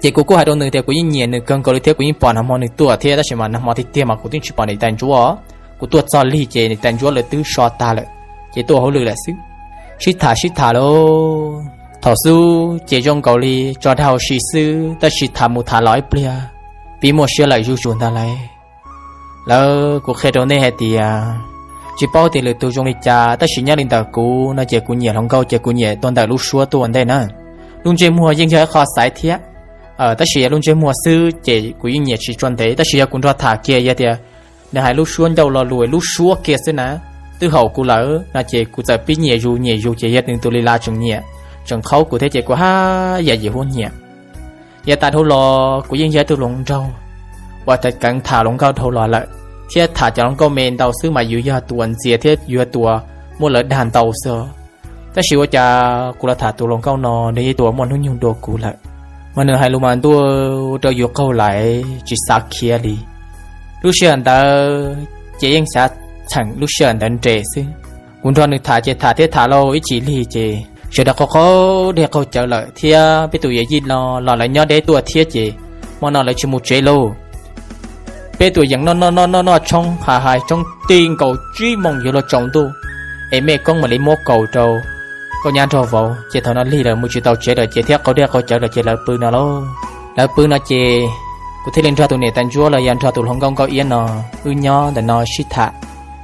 Ces kuv kuj hais rau nws tias kuv yeej nyiam nws kawg nkaus li thiab kuv yeej pom nag hmo nws tuaj thiab, tab sis mas nag hmo tiag tiag mas kuv twb tsis pom niam tais ntsuab os. Kuv tuaj txog lig ces niam tais ntsuab lawv twb so tag lawm, ces tuaj hauj lwm lawm xwb. Sib tham sib tham lauj, thaum xub ces zoo nkaus li tso dag ua si xwb, tab sis tham mus tham los ib pliag pib muaj siab lawm zuj zus ntag lauj. Lawv, kuv qhia rau nej hais tias tsis paub tias lwm tus zoo li cas, tab sis nyob li ntawm kuv no ces kuv nyiam hluas nkauj ces kuv nyiam tuaj ntawm lub suab tuaj ua ntej na. Lub ntsej muag yeej yog ib qho xaiv thiab, tab sis lub ntsej muag xwb ces kuv yeej nyiam tsis tshua ntev, tab sis yog kuv nrog tham kiag yog tias nws hais lub suab ncauj lo lus lub suab kiag xwb na, twb haum kuv lawm no ces kuv txawm pib nyiam zus nyiam zus ces yog nws tus li lav tseem nyiam, tseem qhaub kuv thiab ces kuv haj yam yim huab nyiam. Yav tas dhau los kuv yeej yog ib tug hluas nraug uas tawv keev tham hluas nkauj dhau los lawm, thiab tham cov hluas nkauj me ntau xwb mas yus yog tus uas ntxias thiab yus yog tus uas muab lawv dag ntau xwb. Tab sis ua cas kuv los tham tus hluas nkauj no nws yog tus uas muaj hnub nyoog dua kuv lawm, mas nws hais lus mas ntuj, ua rau yus qaug lawm tsis xav khiav li. Lub sij hawm ntawd ces yeej xav txheem lub sij hawm ntawd nres xwb. Kuv nrog nws tham ces tham thiab tham lauj ib chim lig ces sawv daws qaug qaug dej qaug cawv lawm thiab peb tus yawm yij no los lawv nyob deb tuaj thiab ces hmo no lawv tsis mus tsev lauj. Peb tus yeem noj noj noj noj noj tshoob hais hais tshoob ti nkaus tsib moos yuav luag tsaus ntuj, es mej koob mam li muab kaus rau nkauj nyab nraug vauv ces thaum no lig lawm mus tsis tau tsev lawm ces thiab qaug dej qaug cawv lawm ces lawv pw no lauj. Lawv pw no ces kuv thiaj li nrog tus niam tais ntsuab los yog nrog tus hluas nkauj Nkauj Iab no wb nyob ntawm no sib tham.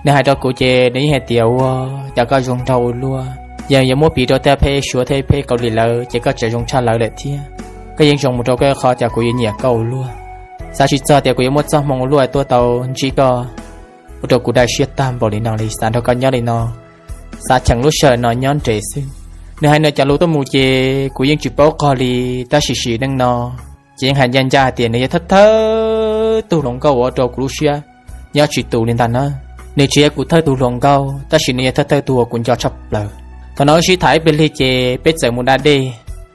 Nws hais rau kuv ces nws yeej hais tias ua cas koj zoo nraug ua luaj, yog yuav muab piv rau tej pheb Suav thiab pheb Kaus Lim lawm ces koj tseem zoo tshaj lawv lawm thiab. Koj yeej zoo mus rau koj qhov cas kuv yuav nyiam koj ua luaj. Xav tsis txog tias kuv yuav muaj txoj hmoo ua luaj tuaj tau ntsib koj, ua rau kuv dai siab tag npaum li no li, xav nrog koj nyob li no, xav cheem lub sij hawm no nyob nres xwb. Nws hais nws cov lus tuaj mus ces kuv yeej tsis paub qog li, tab sis sim neej no ces yeej hais ncaj ncaj hais tias nws yog thawj thawj tug hluas nkauj uas ua rau kuv lub siab nyob tsis tus li ntag na. Nws tsis yog kuv thawj tug hluas nkauj tab sis nws yog thawj thawj tug uas kuv nco tshaj plaws. Thaum no wb sib tham ib pliag lig ces peb txawm mus da dej.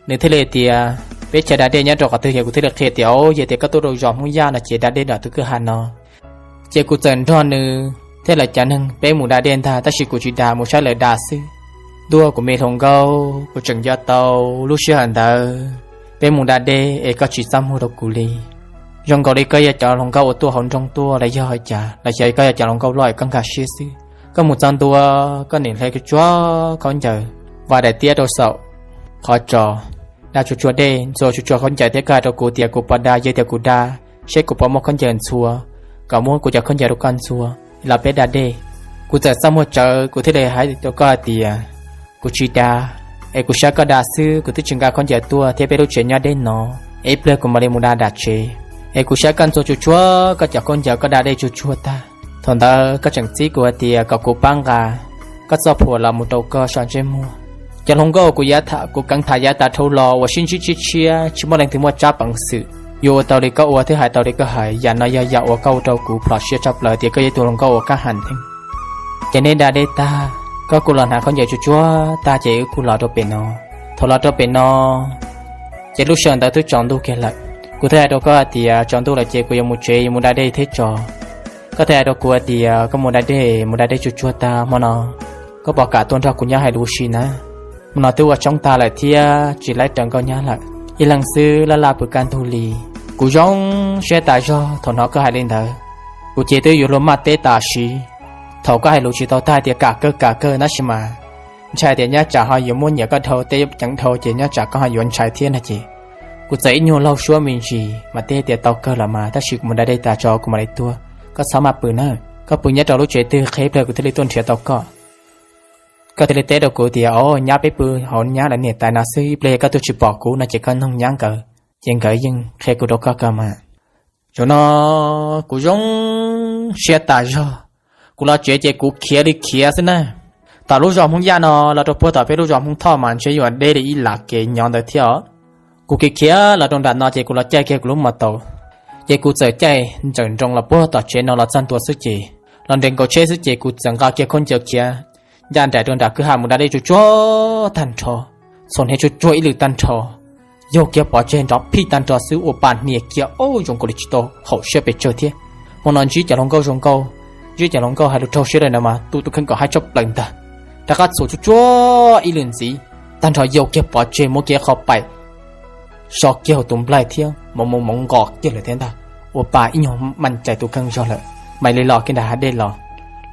Nws thiaj li tias peb chaw da dej nyob rau qhov twg, ces kuv thiaj li qhia tias o, yog tias koj tuaj rau zos Hmoob Yaj no ces da dej nram tus kwj ha no. Ces kuv txawm nrog nws thiab lawv cov neeg peb mus da dej ntag, tab sis kuv tsis da, mus saib lawv da xwb. Ntuj, kuv me hluas nkauj, kuv tseem nco tau lub sij hawm ntawd peb mus da dej es koj tsis txaj muag rau kuv li. Zoo nkaus li koj yog cov hluas nkauj uas tuaj hauv nroog tuaj los yog cas, los xyov koj yog cov hluas nkauj loj es koj nkag siab xwb. Koj mus txog ntua, koj niam hle tsuag khaub ncaws, vas daim tiab rau saum qhov tsos, da tsuag tsuag dej, ntxhua tsuag tsuag khaub ncaws thiab koj hais rau kuv tias kuv puas da, yog tias kuv da, seb kuv puas muaj khaub ncaws ntxhua, kom muab kuv cov khaub ncaws rau koj ntxhua los peb da dej. Kuv txawm txaj muag tsawv, kuv thiaj li hais rau koj hais tias kuv tsis da, es kuv saib koj da xwb, kuv twb tsis nqa khaub ncaws tuaj thiab peb lub tsev nyob deb no, es ib pliag kuv mam li mus da dam tsev. Es kuv saib koj ntxuag tsuag tsuag koj cov khaub ncaws, koj da dej tsuag tsuag tag. Thaum ntawd koj tseem txib kuv hais tias kom kuv pab nqa koj txoj phuam los mus rau koj saum ntsej muag. Cov hluas nkauj kuv yav tham, kuv keev tham yav tas dhau los uas sib ntsib tshiab tshiab, tsis muaj leej twg muaj tsab peev xwm yuav ua tau li koj ua thiab hais tau li koj hais. Yam no yog yam uas koj ua rau kuv plhom siab tshaj plaws tias koj yog ib tug hluas nkauj uas kaj ham heev. Ces neb da dej tag, koj kuj los hnav khaub ncaws tsuag tsuag tag ces wb kuj los rau pem no. Thaum los rau pem no, ces lub sij hawm ntawd twb tsaus ntuj kiag lawm. Kuv thiaj hais rau koj hais tias tsaus ntuj lawm ces kuv yuav mus tsev, yuav mus da dej thiab tso. Koj thiaj hais rau kuv hais tias koj mus da dej, mus da dej tsuag tsuag tag hmo no koj puas kam tuaj nrog kuv nyob hais lus ua si na? Hmo no twb ua tshoob tag lawm thiab tsis laib raws nkauj nyab lawm, ib leeg xwb laj laj pw kaj ntug li. Kuv zoo siab tas zog thaum hnov koj hais li ntawd. Kuv ces twb yuav luag maj teb tam sim, thaum koj hais lus tsis tau tag tias kam kawg kam kawg tab sis mas ntshai tias nyob tsam ho yuav muab nyiam koj dhau, teb ceev dhau ces nyob tsam koj ho yuav ntshai thiab no ces kuv txawm ib nyuag laug suab me ntsis mas teb tias tau kawg los mas, tab sis kuv mus da dej tas tso kuv mam li tuaj, koj txhob maj pw na. Koj pw nyob rau lub tsev twg qhib pliag kuv thiaj li tuaj nrhiav tau koj. Koj thiaj li teb rau kuv tias, o, nyab, peb pw hauv nyab lawv niam tais no xwb, ib pliag koj tuaj tsis pom kuv no ces koj nug nyab nkawd, ces nkawd yeej qhia kuv rau koj kawg mas. Zaum no kuv zoo siab tas zog. Kuv los tsev ces kuv khiav li khiav xwb na. Tom lub zos Hmoob Yaj no los rau puag tom peb lub zos Hmoob Thoj mas ntshe yuav deb li ib lam kev nyob ntawd thiab os. Kuv khiav khiav los rau nram no ces kuv los caij kiag kuv lub mos taus, ces kuv txawm caij ntsawm nroos los puag tom tsev no los txog ntua xwb ces, los nres nkaus tsheb xwb ces kuv txawm nqa kiag khaub ncaws khiav ncaj nraim rau nram kwj ha mus da dej tsuag tsuag tag nrho. Txhuam hniav tsuag tsuag ib lwm tag nrho, yaug kiag pov tseg nrov phij tag nrho xwb ua pa hniav kiag, o, zoo nkaus li tsis tau haum siab pes tsawg thiab. Hmo no ntsib cov hluas nkauj zoo nkauj, ntsib cov hluas nkauj hais lus raug siab lawm no mas tu tus kheej kom haib tshaj plaws ntag. Rov qab txhuam tsuag tsuag ib lwm ntxiv tag nrho, yaug kiag pov tseg muab kiag qho paim so kiag hauv tus nplaig thiab mos mus moov nqos kiag lawm thiab ntag. Ua pa ib nyuag maj cais tus kheej zog lawm, mam li los kiag nram hav dej los.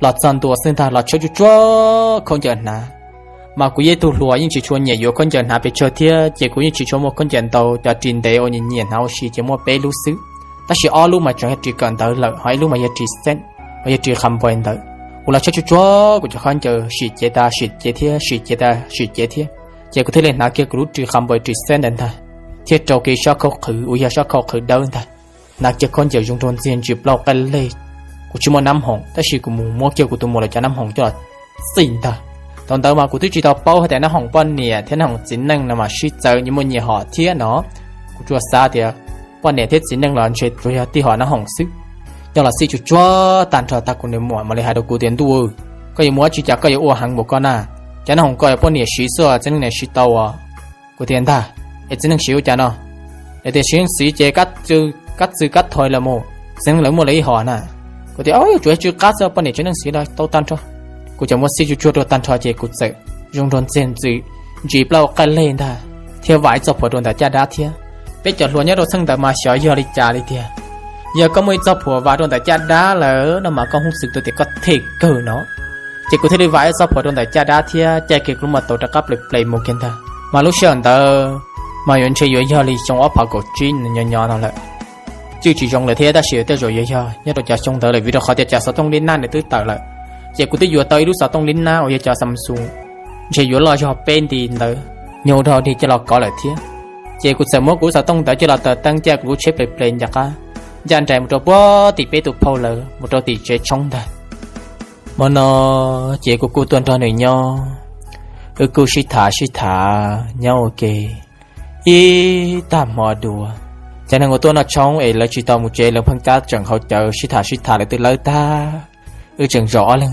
Los txog ntua xwb ntag los tshawb tsuag tsuag khaub ncaws hnav. Mas kuv yog ib tug hluas yeej tsis tshua nyiam yuav khaub ncaws hnav pes tsawg thiab ces kuv yeej tsis tshua muaj khaub ncaws ntau, cov ris ntev uas nyiam nyiam hnav ua si ces muaj peb lub xwb. Tab sis ob lub mas tseem yog ris kawm ntawv lawm, ho ib lub mas yog ris xeeb, uas yog ris qhas npais ntawd. Kuv los tshawb tsuag tsuag kuv cov khaub ncaws sim cev tas sim cev thiab, sim cev tas sim cev thiab, ces kuv thiaj li hnav kiag kuv lub ris qhas npais ris xeeb ntawd ntag, thiab rau kiag sab khau qhwv uas yog sab khau qhwv dawb ntag. Hnav kiag khaub ncaws zoo nraug ntxiag ntsis plaub qaij leg. Kuv tsis muaj nab hoom tab sis kuv mus muab kiag kuv tus muam lawv cov nab hoom coj los txij ntag. Thaum ntawd mas kuv twb tsis tau paub hais tias nab hoom poj niam thiab nab hoom txiv neej no mas sib txawv nyias muaj nyias hom thiab no. Kuv tsuas xav tias poj niam thiab txiv neej los ntshe tsuas yog tij hom nab hoom xwb. Coj los txij tsuag tsuag tag nrho tag kuv niag muam mam li hais rau kuv tias, ntuj, koj yuav mus ua tsi cas koj yuav ua heev npaum koj na? Cov nab hoom ko yog poj niam siv xwb, txiv neej niam siv tau os. Kuv tias, ntag, es txiv neej siv ua cas no? Es tias siv neej siv ces kab txw kab thoi los mus, txiv neej lawv muaj lawv ib hom na. Kuv tias, o, yuav tsum tsw qab xwb, poj niam txiv neej siv los tau tag nrho. Kuv cov muab txij tsuag tsuag rau tag nrho ces kuv txawm zoo nraug ntxiag ntxwm ntsis plaub qaij leg ntag, thiab vam ib txoj phuam rau ntawm caj dab thiab. Peb cov hluas nyob rau txheej ntawd mas xyov yog li cas li tiag, yog koj muaj ib txoj phuam vam rau ntawm caj dab lawm no mas koj hnov xwm tau tias koj them kawg no. Ces kuv thiaj li vam ib txoj phuam rau ntawm caj dab thiab caij kiag kuv lub mos taus rov qab ples ples mus kiag ntag. Mas lub sij hawm ntawd mas yuav ntshe yuav yog li xyoo ob phav kaum tsib nyob nyob no lawm. Twb tsis zoo lawm thiab tab sis tej zaum yuav yog nyob rau cov xyoo ntawd lawm vim rau qhov tias cov xov tooj lib nab nws twb tawm lawm. Ces kuv twb yuav tau ib lub xov tooj lib nab uas yog cov Samsung, ntshe yuav loj zog peb nti ntawd, nyuag dhau dig coj los kov lawm thiab. Ces kuv txawm muab kuv lub xov tooj ntawd coj los taws teeb caij kuv lub tsheb ples ples ncaj qab, ncaj nraim mus rau puag tim peb tus phauj lawv mus rau tim tsev tshoob ntag. Hmo no ces kuv kuj tuaj nrog nws nyob, wb kuj sib tham sib tham nyob ua ke ib tag hmo dua. Cov neeg uas tuaj noj tshoob es lawv tsis tau mus tsev, lawv pheej tab tseem haus cawv sib tham sib tham lawv twb lawb tag, wb tseem zaum ob leeg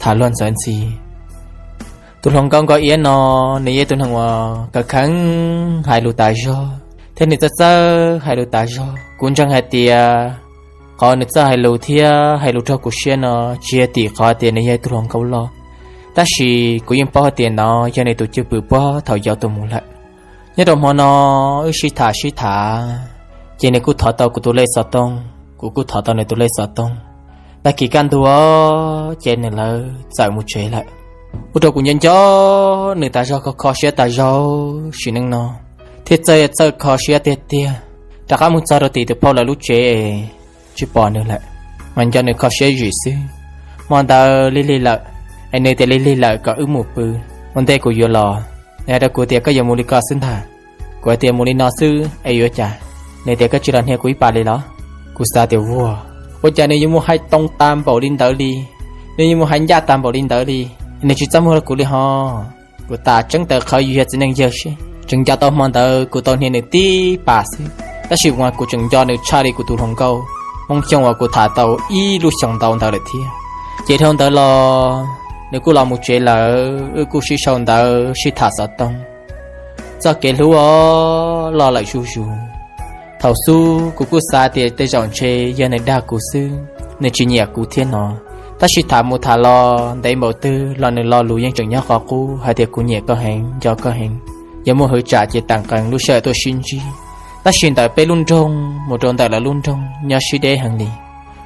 tham luag ntxawv ntxhi. Tus hluas nkauj Nkauj Iab no, nws yog tus neeg uas kheev kheev hais lus tas zog thiab nws txawj txawj hais lus tas zog. Kuv ntseeg hais tias qhov nws txawj hais lus thiab hais lus raug kuv siab no tsis yog tim qhov tias nws yog tus hluas nkauj loj, tab sis kuv yeej paub hais tias no yog nws tus cwj pwm puag thaum yau tuaj mus lawm. Nyob rau hmo no wb sib tham sib tham, ces nws kuj thov tau kuv tus lej xov tooj, kuv kuj thov tau nws tus lej xov tooj. Tag kis kaj ntug ces nws lawv txawm mus tsev lawm. Ua rau kuv nco nco nws tas zog, kho kho siab tas zog sim neej no, thiab txawj txawj kho siab tiag tiag. Rov qab mus txog rau tim tus phauj lawv lub tsev es tsis pom nws lawm, mas nco nws kho siab zim xwb. Hmo ntawd lig lig lawm, es nws tias lig lig lawm kom wb mus pw, ua ntej kuv yuav los. Nws hais rau kuv tias koj yuav mus li ko xwb ntag. Kuv hais tias mus li no xwb es yuav cas? Nws tias, koj tsis los hnia kuv ib pas li los? Kuv xav tias, vuag, ua cas nws yuav mus hais too tag npaum li ntawd li, nws yuav mus hais ncaj tag npaum li ntawd li, nws tsis txaj muag rau kuv li ho. Kuv tas tseeb tawv qhawv yus yog txiv neej yawg seb, tseem nco tau hmo ntawd kuv tau hnia nws tib pas xwb, tab sis mas kuv tseem nco nws tshaj li kuv tus hluas nkauj Hmoob Xyooj uas kuv tham tau ib lub xyoo ntau ntawd lawm thiab. Ces dhau ntawd los nws kuj los mus tsev lawm, wb kuj sib sau ntawv sib tham xov tooj. Txoj kev hlub os, loj lawm zuj zus. Thaum xub kuv kuj xav tias tej zaum ntshe yog nws dag kuv xwb, nws tsis nyiam kuv thiab no. Tab sis tham mus tham los ntev npaum twg los nws lo lus yeej tseem nyob qhov qub hais tias, kuv nyiam koj heev, nco koj heev, yog muaj hwv tsam ces tag nqees lub sij hawm tuaj sib ntsib. Tab sis ntawm peb lub nroog mus rau ntawm lawv lub nroog nyob sib deb heev li.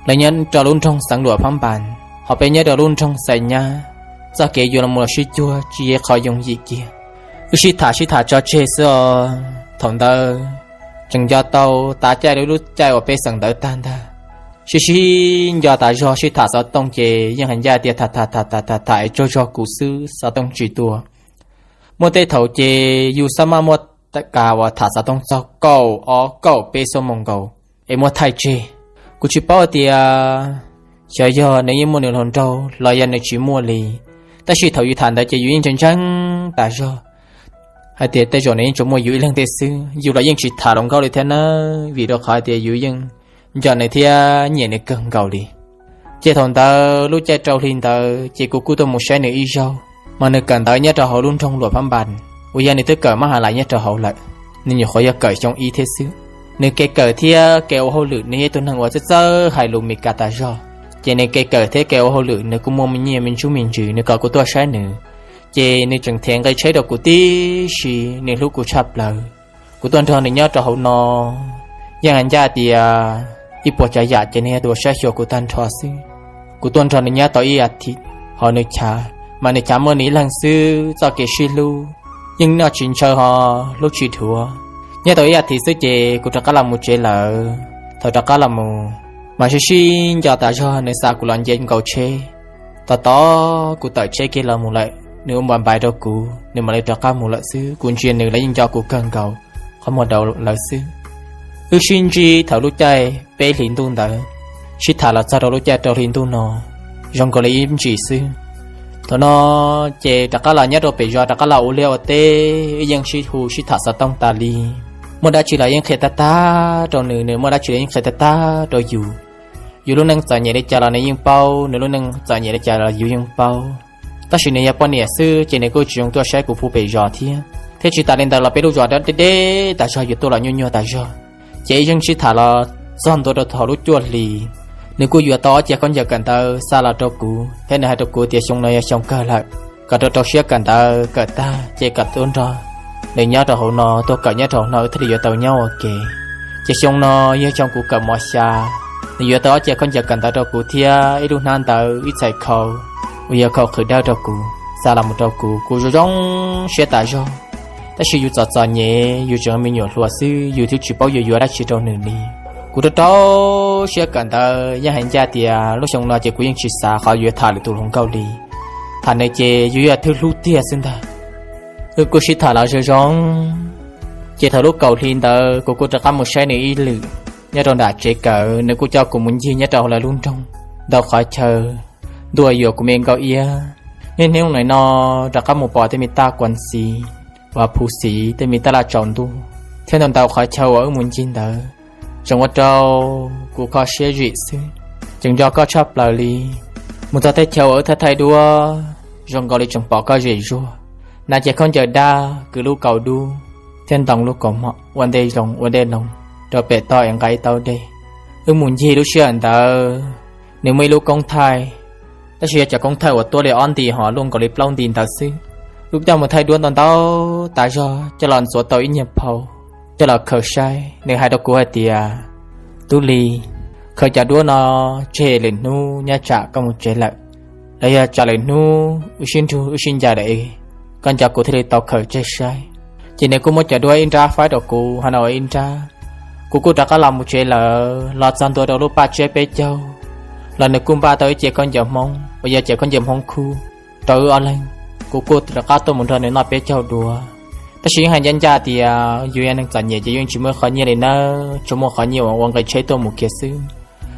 Lawv nyob rau lub nroog xeev Luam Phab Npas, ho peb nyob rau lub nroog Xais Nyab. Txoj kev yuav los mus los sib cuag tsis yog qhov yooj yim kiag. Wb sib tham sib tham tso tseg xwb os. Thaum ntawd tseem nco tau tav caij lub caij uas peb xeem ntawv tag ntag. Sib sib nco tas zog sib tham xov tooj ces yeej hais ncaj tias tham tham tham tham tham es tsaug zog kuv xwb xov tooj tsis tua. Muaj tej thaum ces yus xab maj muaj kam uas tham xov tooj txog kaum ob kaum peb xuab moos nkaus es muab thaij tseg. Kuv tsis paub tias xyov yog nws yeej muaj nws hluas nraug los yog nws tsis muaj li, tab sis thaum yus tham ntawd ces yus yeej ntseeg ntseeg tas zog hais tias tej zaum nws yeej tsuas muaj yus ib leeg thiab xwb, yus los yeej tsis tham hluas nkauj li thiab na, vim rau qhov hais tias yus yeej nco nws thiab nyiam nws kawg nkaus li. Ces thaum ntawd lub caij rau hli ntawd ces kuv kuj tuaj mus saib nws ib zaug, mas nws kawm ntawv nyob rau hauv lub nroog Luam Phab Npas uas yog nws twb kawm mab has lais nyob rau hauv lawm. Nws nyuam qhuav yog kawm xyoo ib thiab xwb. Nws kev kawm thiab kev ua hauj lwm nws yog tus neeg uas txawj txawj hais lus Mis Kas tas zog, ces nws kev kawm thiab kev ua hauj lwm nws kuj muaj me nyiaj me ntsuj me ntsws, nws kom kuv tuaj saib nws, ces nws tseem them nqe tsheb rau kuv tib si, nws hlub kuv tshaj plaws. Kuv tuaj nrog nws nyob rau hauv no, yeej hais ncaj tias ib puas tsav yam ces nws yog tus uas saib xyuas kuv tag nrho xwb. Kuv tuaj nrog nws nyob tau ib as thiv, ho nws chav mas nws chav muaj nws ib leeg xwb, txoj kev sib hlub yeej noj tsis ntshaw ho hlub tsis dhuav. Nyob tau ib as thiv xwb ces kuv rov qab los mus tsev lawm. Thaum rov qab los mus mas sib sib nco tas zog, nws xa kuv los nce nkaus tsheb. Tos tos kuv tawm tsheb kiag los mus lawm, nws ua npais npais rau kuv, nws mam li rov qab mus lawm xwb. Kuv ntsia nws los yeej nco kuv kawg nkaus, qhov muag rau lawv xwb. Wb sib ntsib thaum lub caij peb hlis ntuj ntawd, sib tham los txog rau lub caij rau hli ntuj no, zoo nkaus li ib ntsis xwb. Thaum no ces rov qab los nyob rau pem zos, rov qab los ua liaj ua teb, wb yeej sib hu sib tham xov tooj tas li. Muaj dab tsi los yeej qhia tag tag rau nws, nws muaj dab tsi los yeej qhia tag tag rau yus. Yus lub neej txom nyem li cas los nws yeej paub, nws lub neej txom nyem li cas los yus yeej paub. Tab sis nws yog poj niam xwb ces nws kuj tsis zoo tuaj saib kuv puag pem zos thiab, thiab tsis tas li ntawd los peb lub zos deb deb tas zog, yuav tuaj los nyuaj nyuaj tas zog. Ces ib yeej sib tham los txog ntua rau thaum lub cuaj hlis, nws kuj yuav tau ob ceg khaub ncaws kawm ntawv xa los rau kuv, thiab nws hais rau kuv tias xyoo no yog xyoo kawg lawm, kom rau rau siab kawm ntawv kawm tag ces kom tuaj nrog nws nyob rau hauv no, tuaj kawm nyob rau hauv no wb thiaj li yuav tau nyob ua ke. Ces xyoo no yog xyoo kuv kawm mos xya, nws yuav tau ob ceg khaub ncaws kawm ntawv rau kuv thiab ib lub hnab ntawv ib txhais khau uas yog khau qhwv dawb rau kuv, xa los mus rau kuv, kuv zoo zoo siab tas zog. Tab sis yus txom txom nyem, yus tseem me nyuam hluas xwb, yus twb tsis paub yuav yuav dab tsi rau nws li. Kuv rau rau siab kawm ntawv, yeej hais ncaj tias lub xyoo no ces kuv yeej tsis xav qhov yuav tham lwm tus hluas nkauj li. Tham nws ces yus yog thwj hlub tiag xwb ntag. Wb kuj sib tham los zoo zoo, ces thaum lub kaum hli ntawd kuv kuj rov qab mus saib nws ib lwm nyob rau nram tsev kawm, nws kuj coj kuv mus ncig nyob rau hauv lawv lub nroog ntau qhov chaw, ntuj yuam kuv me nkauj iab. Niaj hnub nim no rov qab mus pom tej me taj kuav xiv, uas phu xiv, tej me taj laj tsaus ntuj, thiab ntau ntau qhov chaw uas wb mus ncig ntawd, tseem ua rau kuv kho siab zim xwb. Tseem nco koj tshaj plaws li. Mus txog tej chaw uas wb thaij thaij duab, zoo nkaus li tseem pom koj zem zuag, hnav cev khaub ncaws dab, kwv lub kaus dub, thiab ntoo lub kaus mom ua ntej loo ua ntej loo rau pem toj es nqa ib taub dej. Wb mus ncig lub sij hawm ntawd, nws muaj ib lub koob thaij, tab sis yog cov koob thaij uas tuab li ob nti ho luaj nkaus li plaub nti ntawd xwb. Wb coj mus thaij duab ntau ntau tas zog coj los ntxuav tau ib nyuag phau coj los khaws saib. Nws hais rau kuv hais tias, Tub Lis, khaws cov duab no tseg, lwm hnub nyob tsam koj mus tsev lawm, los yog tsam lwm hnub wb sib nrug wb sib ncaim lawm es koj nco kuv thiaj li tau khaws tseg saib. Ces nws kuj muab cov duab ib nrab faib rau kuv, ho no ua ib nrab. Kuv kuj rov qab los mus tsev lawm, los txog ntua rau lub paj tsiab peb caug los nws kuj npaj tau ib cev khaub ncaws Hmoob uas yog cev khaub ncaws Hmoob khub rau wb ob leeg. Kuv kuj rov qab tuaj mus nrog nws noj peb caug duab. Tab sis yeej hais ncaj ncaj tias yus yog neeg txom nyem ces yeej tsis muaj qhov nyiaj li nawb, tsuas muaj qhov nyiaj uas ua nqi tsheb tuaj mus kiag xwb.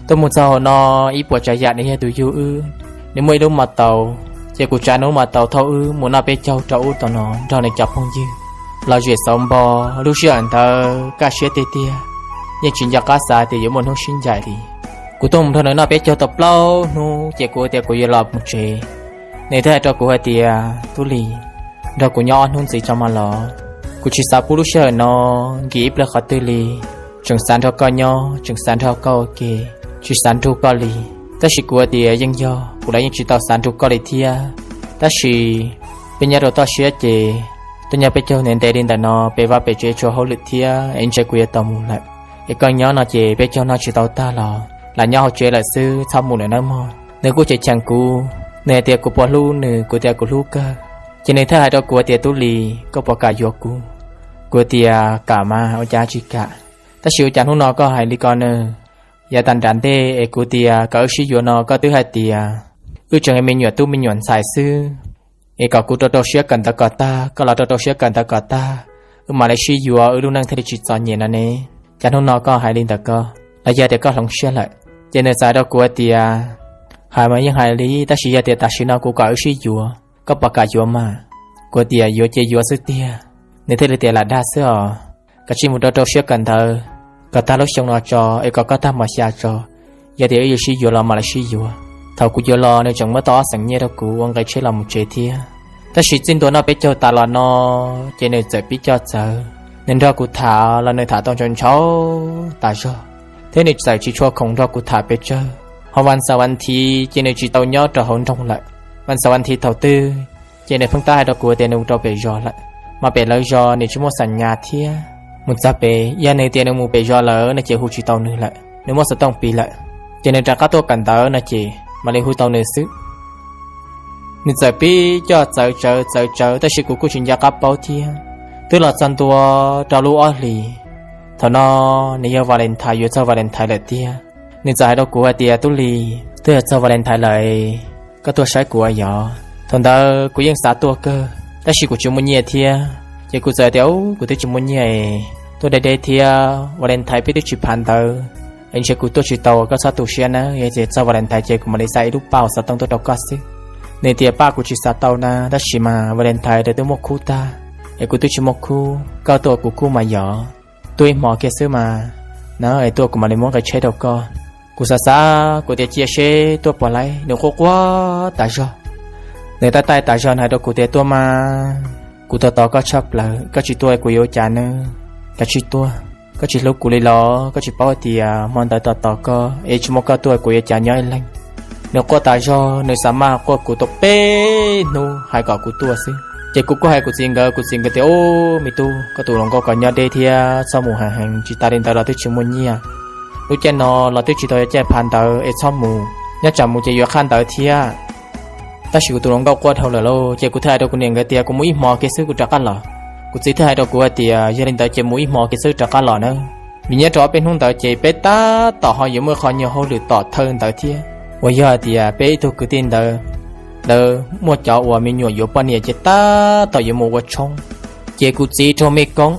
Tuaj mus txog hauv no ib puas tsav yam nws yog tus yug wb, nws muaj ib lub mas taus, ces kuv tsav nws lub mas taus thauj wb mus noj peb caug rau ub tom no nrog nws cov phooj ywg los zem xauv npo. Lub sij hawm ntawd kaj siab tiag tiag, yeej tsis nco qab xav tias yuav muaj hnub sib ncaim li. Kuv tuaj mus nrog nws noj peb caug tau plaub hnub ces kuv tias kuv yuav los mus tsev. Nws thiaj hais rau kuv hais tias, Tub Lis, nrog kuv nyob ob hnub ntxiv tso mas los. Kuv tsis xav pub lub sij hawm no nkim ib pliag qhov twg li, tseem xav nrog koj nyob, tseem xav nrog koj ua ke, tsis xav nrug koj li. Tab sis kuv hais tias yeej yog, kuv los yeej tsis tau xav nrug koj li thiab. Tab sis peb nyob rau toj siab ces tuaj nyob peb caug ntev ntev li ntawm no, pem vaj pem tsev tshuav hauj lwm thiab es ntshe kuv yuav tau mus lawm. Es koj nyob no ces peb caug noj tsis tau tag los lam nyob hauv tsev lawm xwb, txhob mus lawm nawb mog. Nws kuj cheem cheem kuv, nws hais tias kuv puas hlub nws, kuv tias kuv hlub kawg. Ces nws thiaj hais rau kuv hais tias, Tub Lis, koj puas kam yuav kuv? Kuv tias kam mas, ua cas tsis kam. Tab sis ua cas hnub no koj hais li ko na? Yav tas nram ntej es kuv tias kom wb sib yuav no koj twb hais tias wb tseem me nyuam tub me nyuam ntxhais xwb, es kom kuv rau rau siab kawm ntawv kom tag, koj los rau rau siab kawm ntawv kom tag, wb mam li sib yuav wb lub neej thiaj li tsis txom nyem no ne. Cas hnub no koj hais li ntawd ko, los yog tias koj hloov siab lawm? Ces nws txawm hais rau kuv hais tias, Hais mas yeej hais li, tab sis yog tias tam sim no kuv kom wb sib yuav, koj puas kam yuav mas? Kuv tias yuav ces yuav xwb tiag. Nws thiaj li tias, Lam dag xwb os, koj cia li mus rau rau siab kawm ntawv kom tag lub xyoo no tso, es kom koj tag mos xya tso, yog tias wb yuav sib yuav los mam li sib yuav. Thaum kuv yuav los nws tseem muab tau ob xeem nyiaj rau kuv ua nqi tsheb los mus tsev thiab. Tab sis txij ntua noj peb caug tas los no, ces nws txawm pib coj txawv. Nws nrog kuv tham los nws tham tau ntshau ntshau tas zog, thiab nws txawm tsis tshua khoom nrog kuv tham pes tsawg. Ho vas xaum vas thiv ces nws tsis tau nyob rau hauv nroog lawm. Vas xaum vas thiv thaum twg ces nws pheej tab hais rau kuv tias nws mus rau pem zos lawm, mas pem lawv zos nws tsis muaj xam nyas thiab. Mus txog pem, yog nws tias nws mus pem zos lawm no ces hu tsis tau nws lawm, nws muab xov tooj piv lawm. Ces nws rov qab tuaj kawm ntawv no ces mam li hu tau nws xwb. Nws txawm pib coj txawv tsawv txawv tsawv, tab sis kuv kuj tsis nco qab paub thiab. Twb los txog ntua rau lub ob hlis, thaum no nws yog Valentine, yuav txog Valentine lawm tiag. Nws txawm hais rau kuv hais tias, Tub Lis, twb yog txog Valentine lawm, koj tuaj saib kuv ua yog? Thaum ntawd kuv yeej xav tuaj kawg, tab sis kuv tsis muaj nyiaj thiab. Ces kuv txawm tias, Ub, kuv twb tsis muaj nyiaj es tuaj deb deb thiab, Valentine peb twb tsis phav ntawv, es ntshe kuv tuaj tsis tau, koj txhob tu siab nawb, yog tias txog Valentine ces kuv mam li xa ib lub paj xov tooj tuaj rau koj xwb. Nws tias, Paj kuv tsis xav tau na, tab sis mas Valentine twb muaj khub tag, es kuv twb tsis muaj khub, koj tuaj kuv khub mas yog. Tuaj ib hmo kiag xwb mas, na es tuaj kuv mam li muab nqi tsheb rau koj. Kuv xav xav kuv tias cia seb tuaj puas laib, nws quaj quaj tas zog. Nws taij taij tas zog nws hais rau kuv tias, Tuaj mas, kuv tos tos koj tshaj plaws, koj tsis tuaj kuv yuav ua cas nawb? Koj tsis tuaj, koj tsis hlub kuv li los? Koj tsis paub hais tias hmo ntawd tos tos koj es tsis muaj koj tuaj kuv yuav ua cas nyob ib leeg? Nws quaj tas zog, nws xav maj quaj kuv tau peb hnub hais kom kuv tuaj xwb. Ces kuv kuj hais kuv txiv nkawd, kuv txiv nkawd tias, Ub, me tub, koj tus hluas nkauj ko nyob deb thiab, txhob mus heev heev, tsis tas li ntawd los twb tsis muaj nyiaj. Lub caij no los twb tsis tau yog caij phav ntawv es txhob mus, nyob tsam mus ces yuav qhaj ntawv thiab. Tab sis kuv tus hluas nkauj quaj dhau lawm lauj, ces kuv thiaj hais rau kuv niam nkawd tias, Kuv mus ib hmos kiag xwb kuv rov qab los. Kuv txiv thiaj hais rau kuv hais tias, Yog li ntawd ces mus ib hmos kiag xwb rov qab los nawb, vim nyob rau ob peb hnub ntawd ces peb tab tom ho yuav muaj qhov nyuag hauj lwm tom thawj ntawd thiab, uas yog hais tias peb ib tug kwv tij ntawd, lawv muaj cov uas me nyuam yuav poj niam ces tab tom yuav mus ua tshoob. Ces kuv txiv raug mej koob,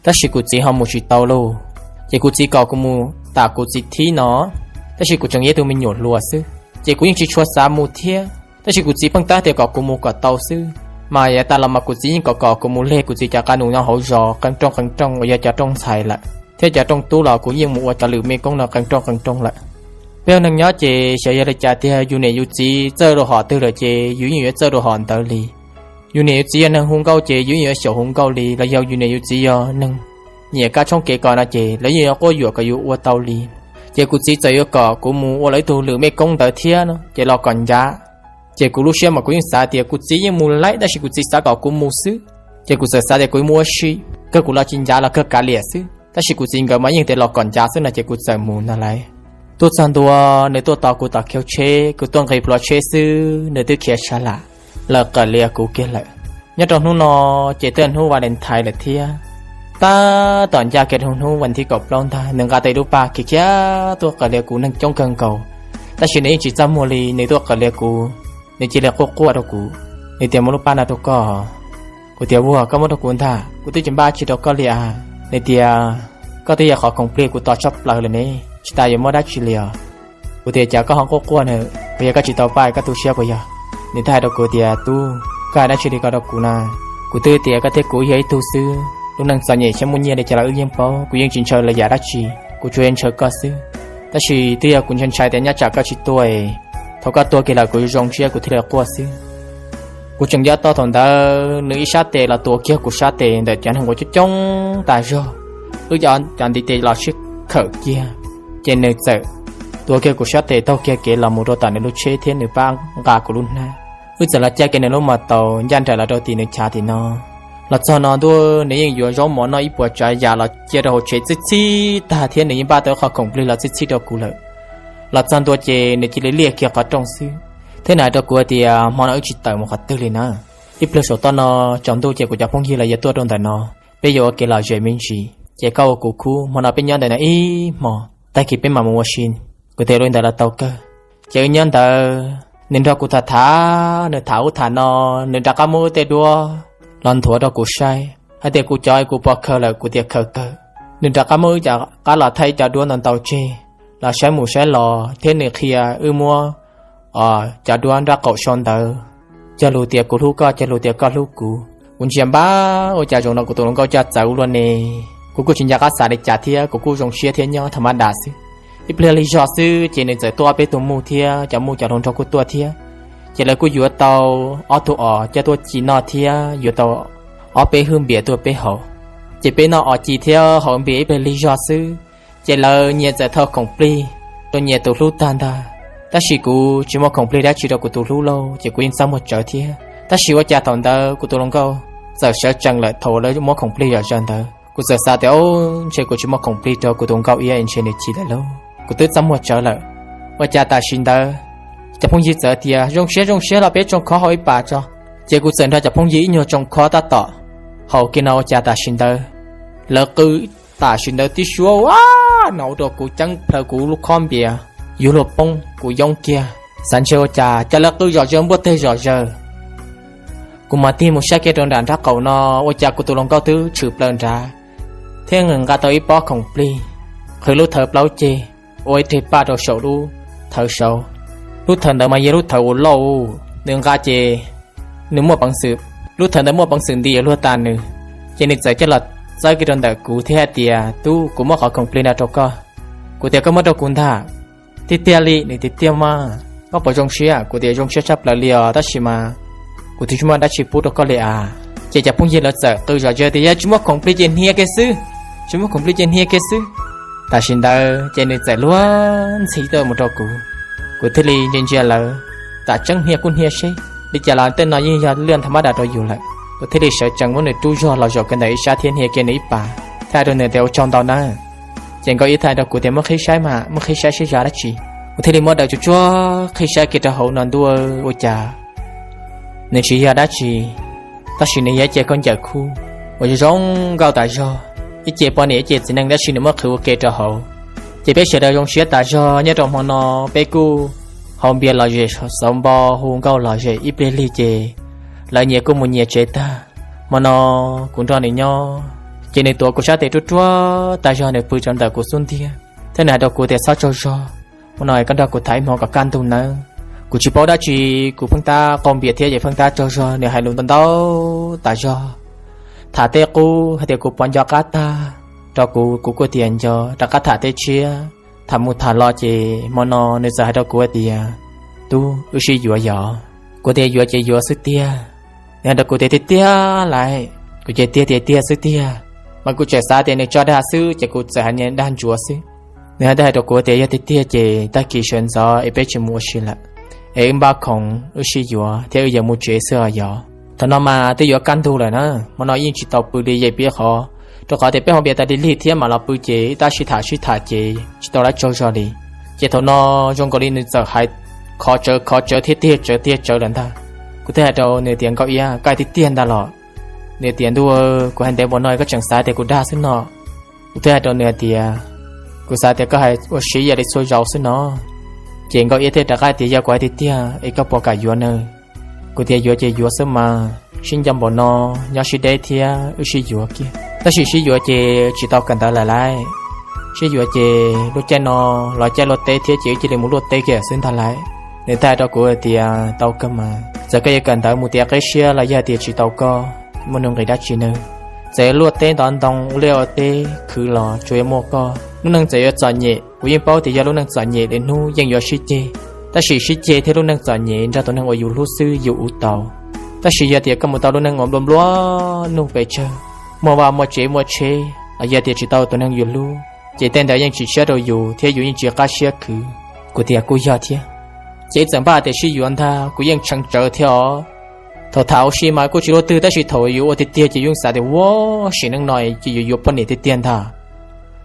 tab sis kuv txiv ho mus tsis tau lauj. Ces kuv txiv kom kuv mus tam kuv txiv thib no, tab sis kuv tseem yog ib tug me nyuam hluas xwb, ces kuv yeej tsis tshua xav mus thiab. Tab sis kuv txiv pheej tab tias kom kuv mus kom tau xwb, mas yav tas los mas kuv txiv yeej kom kom kuv mus leg kuv txiv cov qab nus nyob hauv zos qee rooj qee rooj uas yog cov rooj ntxhais lawm, thiab cov rooj tub los kuv yeej mus ua cov lwm mej koob no qee rooj qee rooj lawm. Peb ua neeg nyob ces xyov yog li cas tiag, yus niam yus txiv txawj rau hom twg lawm ces yus yeej yuav txawj rau hom ntawd li. Yus niam yus txiv yog neeg hu nkauj ces yus yeej yuav xyaum hu nkauj li, los yog yus niam yus txiv yog neeg nyiam kab tshoob kev ko no ces lawv yeej yuav quab yuam kom yus ua tau li. Ces kuv txiv txawm yuav kom kuv mus ua lawv ib tug lwm mej koob ntawd thiab no ces los kom ncav. Ces kuv lub siab mas kuv yeej xav tias kuv txiv yeej mus laib, tab sis kuv txiv xav kom kuv mus xwb. Ces kuv txawm xav tias kuv mus ua si, kawg kuv los tsis ncav los kawg kav liam xwb, tab sis kuv txiv nkawd mas yeej tias los kom ncav xwb no ces kuv txawm mus ntag lauj. Tuaj txog ntua, nws tuaj tos kuv tom khiv tsheb, kuv tuaj nqis plhuav tsheb xwb nws twb khiav sa lam lawm, qawm lias kuv kiag lawm. Nyob rau hnub no ces twb yog hnub Valentine lawm thiab. Tab tom ncaj kiag rau hnub vas thiv kaum plaub ntag, nws nqa tau ib lub paj khiav khiav tuaj qawm lias kuv neeg coob kawg nkaus, tab sis nws yeej tsis txaj muag li, nws tuaj qawm lias kuv, nws cia li quaj quaj rau kuv, nws tias, Muaj lub paj no rau koj. Kuv tias, Ua, koj muab rau kuv ntag, kuv twb tsis npaj tsi rau koj li as. Nws tias, Koj twb yog qhov khoom plig kuv tos tshaj plaws lawm ne, tsis tas yuav muab dab tsi li os. Kuv tias, Cas koj ho quaj quaj na, puas yog koj tsis tau pab koj tu siab puas yog? Nws thiaj hais rau kuv tias, Tub, koj hais dab tsi li ko rau kuv na? Kuv twb tias koj thiab kuv yog ib tug xwb, lub neej txom nyem thiab muaj nyiaj li cas los wb yeej paub, kuv yeej tsis ntshaw lawm yam dab tsi, kuv tsuas yog ntshaw koj xwb. Tab sis twb yog kuv ntshai ntshai tias nyob tsam koj tsis tuaj es thaum koj tuag kiag lawm kuv zoo siab kuv thiaj li quaj xwb. Kuv tseem nco tau thaum ntawd nws ib sab tes los tuav kiag kuv sab tes ntawm cov neeg uas coob coob tas zog, wb cov ntiv tes los sib khawm kiag, ces nws txawm tuav kiag kuv sab tes taug kiag kev los mus rau tom nws lub tsheb thiab nws pab nqa kuv lub hnab. Wb txawm los caij kiag nws lub mos taus ncaj nraim los rau tim nws chav tim no. Los txog no ntuj, nws yeej yuav zaub mov noj ib puas tsav yam los cia rau hauv tsev txhij txhij tag thiab nws yeej npaj tau ib qho khoom plig los txhij txhij rau kuv lawm. Los txog ntua ces nws cia li liaj kiag qhov rooj xwb, thiab nws hais rau kuv hais tias hmo no wb tsis tawm mus qhov twg li na. Ib pliag saum toj no tsaus ntuj ces kuv cov phooj ywg los yuav tuaj rau ntawm no, peb yuav ua kev lom zem me ntsis, ces koj ua kuv khub, hmo no peb nyob ntawm no ib hmo, tag kis peb mam mus ua si. Kuv tias, Ua li ntawd los tau kawg. Ces wb nyob ntawd, nws nrog kuv tham tham, nws tham ub tham no, nws rov qab muab wb tej duab los nthuav rau kuv saib hais tias kuv cov kuv puas khaws lawm, kuv tias khaws kawg. Nws rov qab muab wb cov qab los thaij ib co duab ntau ntau tseg los saib mus saib los thiab nws qhia wb muab cov duab nraub qaum sau ntawv, cog lus tias kuv hlub koj, cog lus tias koj hlub kuv. Kuv ntsia npab ua cas zaum no kuv tus hluas nkauj coj txawv ua luaj ne. Kuv kuj tsis nco qab xav li cas thiab kuv kuj zoo siab thiab nyob tham ma das xwb. Ib pliag lig zog xwb ces nws txawm tuaj ob peb tug muj thiab cov muj cov hluas nraug kuj tuaj thiab. Ces lawv kuj yuav tau ob tug os coj tuaj ci noj thiab yuav tau ob peb hwj npias tuaj peb haus. Ces peb noj os ci thiab haus npias ib pliag lig zog xwb, ces lawv nyias txawm thau khoom plig rau nyias tus hlub tag ntag. Tab sis kuv tsis muaj khoom plig dab tsi rau kuv tus hlub lauj, ces kuv yeej txaj muag tsawv thiab. Tab sis ua cas thaum ntawd kuv tus hluas nkauj txawm sawv tsees lawm thaum lawv muab khoom plig zom zaws ntawd. Kuv txawm xav tias, Au, ntshe kuv tsis muaj khoom plig rau kuv tus nkauj iab es ntshe nws chim lawm lauj. Kuv twb txaj muag tsawv lawm. Ua cas tam sim ntawd cov phooj ywg txawm tias, Zoo siab zoo siab los peb tsoo khob haus ib pas tso. Ces kuv txawm nrog cov phooj ywg ib nyuag tsoo khob tab tom haus kiag no ua cas tam sim ntawd lawv qw tam sim ntawd tib suab ua no ua rau kuv ceeb plhaw kuv lub khob npias yuav luag poob kuv yoob kiag. Xav ntshe ua cas cov lawv qw zom zaws npuaj teg zom zaws. Kuv mam tig mus saib kiag rau nram nraub qaum no ua cas kuv tus hluas nkauj twb tshwm plaws nrad thiab nws nqa tau ib pob khoom plig, qhwv lub thawv plaub ceg, ua ib reg paj rau saum lub thawv saud. Lub thawv ntawd mas yog lub thawv uas lauj, nws nqa ces nws muaj peev xwm, lub thawv ntawd muaj peev xwm nti yuav luag tas nws. Ces nws txawm coj los txawb kiag rau ntawm kuv thiab hais tias, Tub, kuv muab qhov khoom plig no rau koj. Kuv tias, Koj muab rau kuv ntag. Tiag tiag li? Nws tias, Tiag mas, koj puas zoo siab? Kuv tias, Zoo siab tshaj plaws li os, tab sis mas kuv twb tsis muaj dab tsi pub rau koj li as. Ces cov phooj ywg lawv txawm qw zom zaws tias, Yog tsis muaj khoom plig ces hnia kiag xwb, tsis muaj khoom plig ces hnia kiag xwb. Tam sim ntawd ces nws txawm luag ntxhi tuaj mus rau kuv, kuv thiaj li ntsia ntsia lawv, tam tseeb hnia kuj hnia seb, li cas los tej no yeej yog liaj nthab mab das rau yus lawm. Kuv thiaj li sawv tsees muab nws rub zog los zaum kiag ntawm ib sab thiab hnia kiag nws ib pas, thiab hais rau nws tias, Ua tsaug ntau nawb. Ces nkauj iab thiaj hais rau kuv tias, Muab qhib saib mas, muab qhib saib seb yog dab tsi. Kuv thiaj li muab daws tsuag tsuag qhib saib kiag rau hauv no ntuj, ua cas nws tsis yog dab tsi, tab sis nws yog ib ce khaub ncaws khub uas zoo zoo nkauj tas zog, ib ce poj niam ib ce txiv neej tab sis nws muab qhwv ua ke rau hauv. Ces peb sawv daws zoo siab tas zog nyob rau hmo no, peb kuj haus npias lom zem, xauv npo hu nkauj lom zem ib pliag lig ces lawv nyias kuj mus nyias tsev tag. Hmo no kuv nrog nws nyob, ces nws tuav kuv sab tes ruaj ruaj tas zog nws pw rau ntawm kuv xub ntiag, thiab nws hais rau kuv tias, Txhob tsaug zog, hmo no koj nrog kuv tham ib hmo kom kaj ntug nawb. Kuv tsis paub dab tsi, kuv pheej tab qaug npias thiab ces pheej tab tsaug zog, nws hais lus ntau ntau tas zog, tham tej qub hais tias kuv puas nco qab tag rau kuv, kuv kuj tias nco, rov qab tham tej tshiab. Tham mus tham los ces hmo no nws txawm hais rau kuv hais tias, Tub, wb sib yuav yog? Kuv tias, Yuav ces yuav xwb tiag. Nws hais rau kuv tias, Tiag tiag lauj? Kuv ces tiag tiag tiag xwb tiag. Mas kuv tseem xav tias nws tso dag xwb ces kuv txawm hais nias dag ntsuav xwb. Nws hais tias, hais rau kuv tias, Yog tiag tiag ces tag kis sawv ntxov es peb tsis mus ua si lawm, es wb npaj khoom wb sib yuav thiab wb yuav mus tsev xwb os yog? Thaum no mas twb yuav kaj ntug lawm na, hmo no yeej tsis tau pw li yeej pib qhov, rau qhov tias peb haus npias tas li lig thiab mam los pw ces ib tab sib tham sib tham ces tsis tau lab tsaug zog li. Ces thaum no zoo nkaus li nws txawm hais khov tsawv khov tsawv thiab tiag tsawv tiag tsawv lawm ntag. Kuv thiaj hais rau nws tias, Nkauj iab, koj hais tiag tiag ntag los? Nws tias, Ntuj, kuv hais ntev npaum no koj tseem xav tias kuv dag xwb no? Kuv thiaj hais rau nws hais tias, Kuv xav tias koj hais ua siv ib yam li txhua zaus xwb no. Ces nkauj iab thiaj rov qab tias, Yog kuv hais tiag tiag es koj puas kam yuav na? Kuv tias, Yuav ces yuav xwb mas. sib nco npaum no, nyob sib deb thiab wb sib yuav kiag. Tab sis sib yuav ces tsis tau kawm ntawv lawm lauj. Sib yuav ces lub caij no los caij luaj teb thiab ces wb cia li mus luaj teb kiag xwb ntag lauj. Nws thiaj hais rau kuv hais tias, tau kawg mas, txawm koj yuav kawm ntawv mus tiav qib siab los yog tias tsis tau koj, muaj nuj nqis dab tsi nawb. Txawm luaj teb ntov ntoo ua liaj ua teb khwv los tsuas yuav muaj koj. Lub neej txawm yuav txom nyem, kuv yeej paub tias yog lub neej txom nyem lwm hnub yeej yuav sib ceg, tab sis sib ceg thiab lub neej txom nyem nrog tus neeg uas yus hlub xwb yus ua tau. Tab sis yog tias koj mus tau lub neej uas nplua nplua nuj pes tsawg, muaj vaj muaj tsev muaj tsheb los yog tias tsis tau tus neeg yus hlub, ces tej ntawd yeej tsis tshiab rau yus thiab yus yeej tsis qab siab khwv. Kuv tias kuj yog thiab. Ces txawm npaj tias sib yuav ntag, kuv yeej tshee tsawv thiab os. Thaum tham ua si mas kuj tsis luaj twg, tab sis thaum yuav ua tiag tiag ces yeej xav tias ua sim neej no ces yuav yuav poj niam tiag tiag ntag,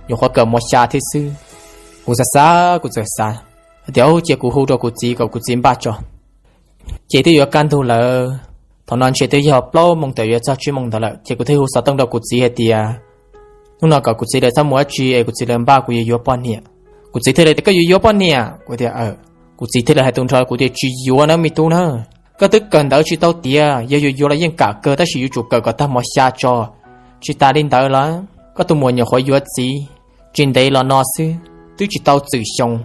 nyuam qhuav kawm mos xya thiab xwb. Kuv xav xav kuv txawm xav tias cia kuv hu rau kuv txiv kom kuv txiv npaj tso. Ces twb yuav kaj ntug lawm, thaum no ntshe twb yog plaub moos tawm yuav txog tsib moos ntawd lawm, ces kuv thiaj hu xov tooj rau kuv txiv hais tias hnub no kom kuv txiv lawv txhob mus dab tsi es kuv txiv lawv npaj kuv yuav yuav poj niam. Kuv txiv thiaj li tias koj yuav yuav poj niam? Kuv tias aws. Kuv txiv thiaj li hais tus nrho kuv tias tsis yuav na me tub na, koj twb kawm ntawv tsis tau tiav, yog yuav yuav los yeej kam kawg tab sis yuav tsum kawm kom tag mos xya tso. Tsis tas li ntawd los koj tus muam nyuam qhuav yuav txiv tsis ntev los no xwb, twb tsis tau txwm xyoo,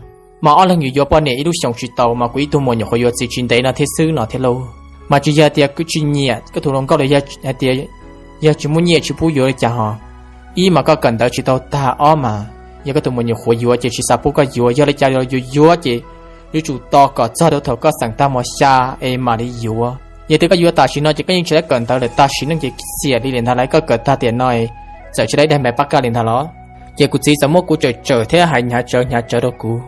mas ob leeg yuav yuav poj niam ib lub xyoos tsis tau mas kuv ib tug muam nyuam qhuav yuav txiv tsis ntev no thiab xwb no thiab lauj. Mas tsis yog tias kuv tsis nyiam koj tus hluas nkauj los hais tias yog tsis muaj nyiaj tsis pub yuav li cas ho. Ib mas koj kawm ntawv tsis tau tag, ob mas yog koj tus muam nyuam qhuav yuav ces tsis xav pub koj yuav, yog li cas los yuav yuav ces yuav tsum tos kom txog rau thaum koj xeem tag mos xya es mam li yuav. Yog tias koj yuav tam sim no ces koj yeej tsis tau kawm ntawv lawm, tag sim neej ces xiam li lawm ntag lauj, koj kawm tag tiam no txawm tsis tau daig npais pab kaj li ntag los. Ces kuv txiv txawm muab kuv tsawm tsawm thiab hais hnyav tsawv hnyav tsawv rau kuv,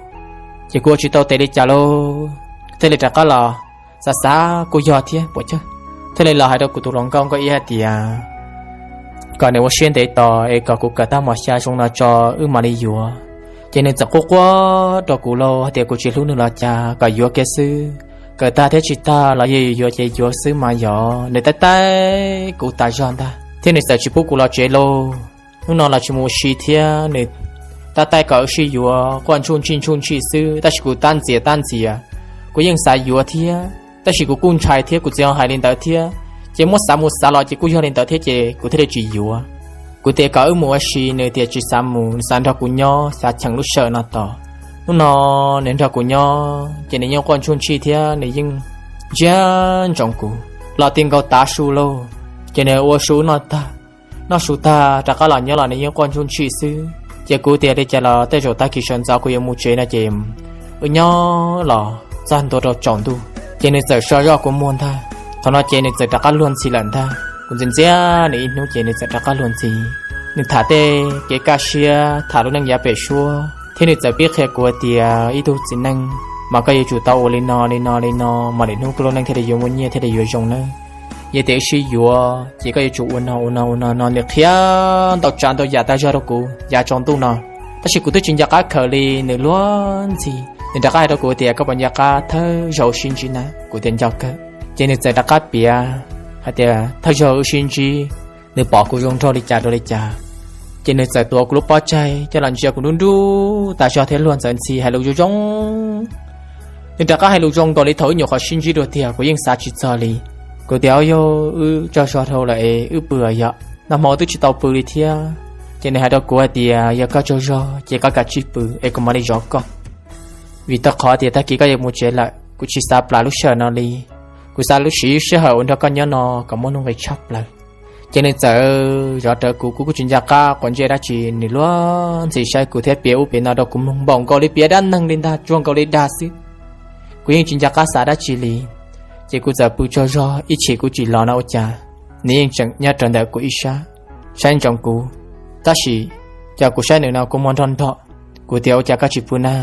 ces kuv ua tsis tau tes li cas lauj, thiaj li rov qab los xav xav kuj yog thiab puas chawj, thiaj li los hais rau kuv tus hluas nkauj nkauj ib hais tias kom nws ua siab ntev tos es kom kuv kawm tag mos xya zoo no tso wb mam li yuav. Ces nws txawm quaj quaj rau kuv lauj hais tias kuv tsis hlub nws los cas, kom yuav kiag xwb, kawm tag thiab tsis tag los yog yuav ces yuav xwb mas yog. Nws taij taij kuv tas zog ntag thiab nws txawm tsis pub kuv los tsev lauj. Hnub no los tsis mus ua si thiab, nws tab taij kom wb sib yuav quaj ntsuj ntshij ntsuj ntshij xwb, tab sis kuv tab ntxias tab ntxias, kuv yeej xav yuav thiab, tab sis kuv kuj ntshai thiab kuv txiv ho hais li ntawd thiab, ces muab xav mus xav los ces kuj yog li ntawd thiab ces kuv thiaj li tsis yuav. Kuv tias kom wb mus ua si, nws tias tsis xav mus, nws xav nrog kuv nyob, xav cheem lub sij hawm no tos. Hnub no nws nrog kuv nyob ces nws yeej quaj ntsuj ntshij thiab nws yeej ntsia ntsoov kuv los ti nkaus tav su lauj. Ces nws ua su noj tag, noj su tag rov qab los nyob los nws yeej quaj ntsuj ntshij xwb. Ces kuv tias li cas los tej zaum tag kis sawv ntxov kuv yuav mus tsev no ces wb nyob los txog ntua rau tsaus ntuj. Ces nws txawm so zog kuv muag ntag. Thaum no ces nws txawm rov qab luag ntxhi lawm ntag. Kuv ntxias ntxias nws ib hnub ces nws txawm rov qab luag ntxhi. Nws tham tej kev kaj siab, tham lub neej yav pem suab thiab nws txawm pib qhia kuv hais tias ib tug txiv neej mas koj yuav tsum tau ua li no li no li no mas lwm hnub koj lub neej thiaj li yuav muaj nyiaj thiaj li yuav zoo nawb. Yog tias wb sib yuav ces koj yuav tsum ua no ua no ua no no. Nws qhia ntau tsav ntau yam tag zog rau kuv yav tsaus ntuj no, tab sis kuv twb tsis nco qab khaws li. Nws luag ntxhi, nws rov qab hais rau kuv tias koj puas nco qab thawj zaug sib ntsib na? Kuv tias nco kawg. Ces nws txawm rov qab piav hais tias thawj zaug wb sib ntsib nws pom kuv zoo nraug li cas rau li cas. Ces nws txawm tuav kuv lub pob tsaig coj los ntsia kuv nruj nruj tas zog thiab luag ntxhi hais lus zoo zoo. Nws rov qab hais lus zoo nkaus li thaum wb nyuam qhuav sib ntsib dua tiag, kuv yeej xav tsis txog li. Kuv tias yog wb tsaug zog dhau lawm es wb pw yom, nag hmo twb tsis tau pw li thiab. Ces nws hais rau kuv hais tias yog koj tsaug zog ces koj kav tsij pw es kuv mam li zov koj, vim tau qhov tias tag kis koj yuav mus tsev lawm. Kuv tsis xav plam lub sij hawm no li, kuv xav lub siv sij hawm uas nrog koj nyob no kom muaj nuj nqis tshaj plaws. Ces nws txawm zov rawv kuv, kuv kuj tsis nco qab quav ntsej dab tsi, nws luag ntxhi saib kuv thiab piav ub piav no rau kuv mloog npaum nkaus li piav dab neeg li ntag, tsuag nkaus li dag xwb. Kuv yeej tsis nco qab xav dab tsi li. Ces kuv txawm pw tsaug zog ib chim kuv tsim los no ua cas nws yeej tseem nyob rawv ntawm kuv ib sab, saib ntsoov kuv, tab sis cas kuv saib nws no kuv muag nrog nrog. Kuv tias ua cas koj tsis pw na,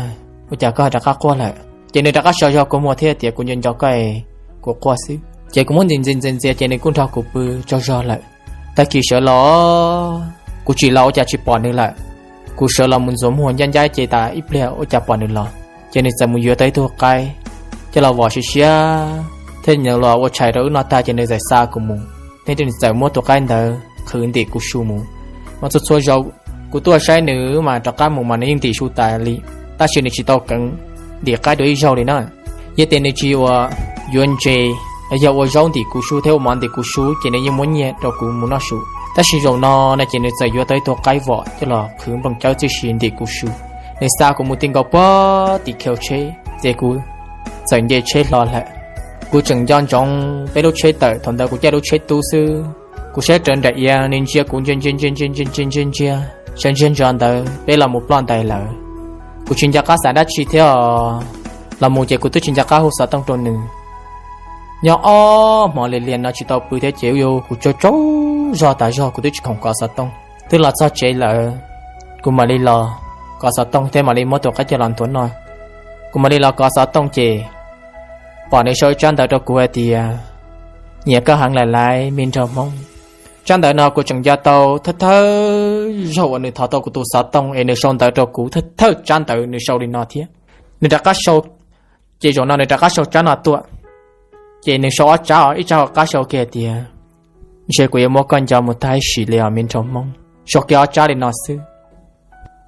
ua cas koj rov qab quaj lawm? Ces nws rov qab so zog kuv muag thiab tias kuv nco nco koj es kuv quaj xwb. Ces kuv muab ntxias ntxias ntxias ntxias ces nws kuj nrog kuv pw tsaug zog lawm. Tag kis sawv los, kuv tsim los ua cas tsis pom nws lawm. Kuv sawv los mus ntxuav muag ncaj ncaj ces tas ib pliag ua cas pom nws los. Ces nws txawm mus yuav tau ib tug qaib coj los vom siab siab thiab nws los ua tshais rau wb noj tag ces nws txawm xa kuv mus, thiab nws txawm muab tus qaib ntawd qhwv ntim kuv su mus. Mas txhua txhua zaus kuv tuaj saib nws mas rov qab mus mas nws yeej ntim su tas li, tab sis nws tsis tau keev ntim qaib dua ib zaug li na. Yog tias nws tsis ua yuav ntse los yog ua zaub ntim kuv su thiab ua mov ntim kuv su ces nws yeej muab nyiaj rau kuv mus noj su. Tab sis zaum no no ces nws txawm yuav tau ib tug qaib vom coj los qhwv nplooj cawb txij si ntim kuv su. Nws xa kuv mus ti nkaus puag tim khau tsheb ces kuv txawm nce tsheb hlo lawm. Kuv tseem nco ntsoov peb lub tsheb tawm, thaum ntawd kuv caij lub tsheb tub xwb. Kuv saib rawv nraim iav, nws ntsia kuv ntsia ntsia ntsia ntsia ntsia ntsia ntsia ntsia, sawv ntsiag ntso ntawd peb los mus ploj ntais lawm. Kuv tsis nco qab xav dab tsi thiab os. Los mus ces kuv twb tsis nco qab hu xov tooj rau nws. Nyob ob hmo li lias no tsis tau pw thiab ces yus kuv tsaug tsaug zog tas zog kuv twb tsis khoom kov xov tooj. Twb los txog tsev lawm, kuv mam li los kov xov tooj thiab mam li muab tus qaib coj los nthuav noj. Kuv mam li los kov xov tooj ces pom nws sau ib tsab ntawv rau kuv hais tias, nyiam koj heev lawm lauj me nraug Hmoob. Tsab ntawv no kuv tseem nco tau thawj thawj zaug uas nws thov tau kuv tus xov tooj es nws sau ntawv rau kuv thawj thawj tsab ntawv nws sau li no thiab. Nws rov qab sau, ces zaum no nws rov qab sau tsab no tuaj, ces nws sau ob tsab os, ib tsab hauv qab sau kiag tias, ntshe kuv yuav muab koj nco mus tag ib sim li os me nraug Hmoob, sau kiag ob tsab li no xwb.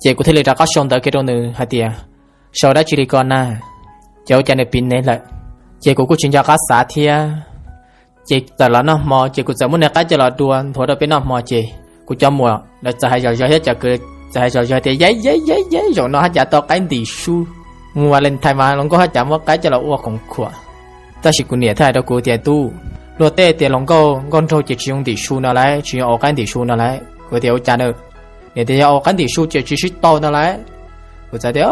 Ces kuv thiaj li rov qab sau ntawv kiag rau nws hais tias, sau dab tsi li ko na, ces ua cas nws piv nev lawm. Ces kuv kuj tsis nco qab xav thiab. Ces txawm los noj hmo ces kuv txawm muab niag qaib coj los dua nthuav rau peb noj hmo ces kuv cov muam lawv txawm hais zom zaws thiab cov kwv txawm hais zom zaws tias, yeb yeb yeb yeb, zaum no haj cas tau qaib ntim su, mus Valentine mas hluas nkauj haj cas muab qaib coj los ua khoom khuam. Tab sis kuv niam thiaj hais rau kuv tias, tub, luag tej tias hluas nkauj nkauj nraug ces tsis zoo ntim su no lauj, tsis zoo ua qaib ntim su no lauj. Kuv tias, ua cas na? Niam tias yog ua qaib ntim su ces tsis sib tau no lauj. Kuv txawm tias,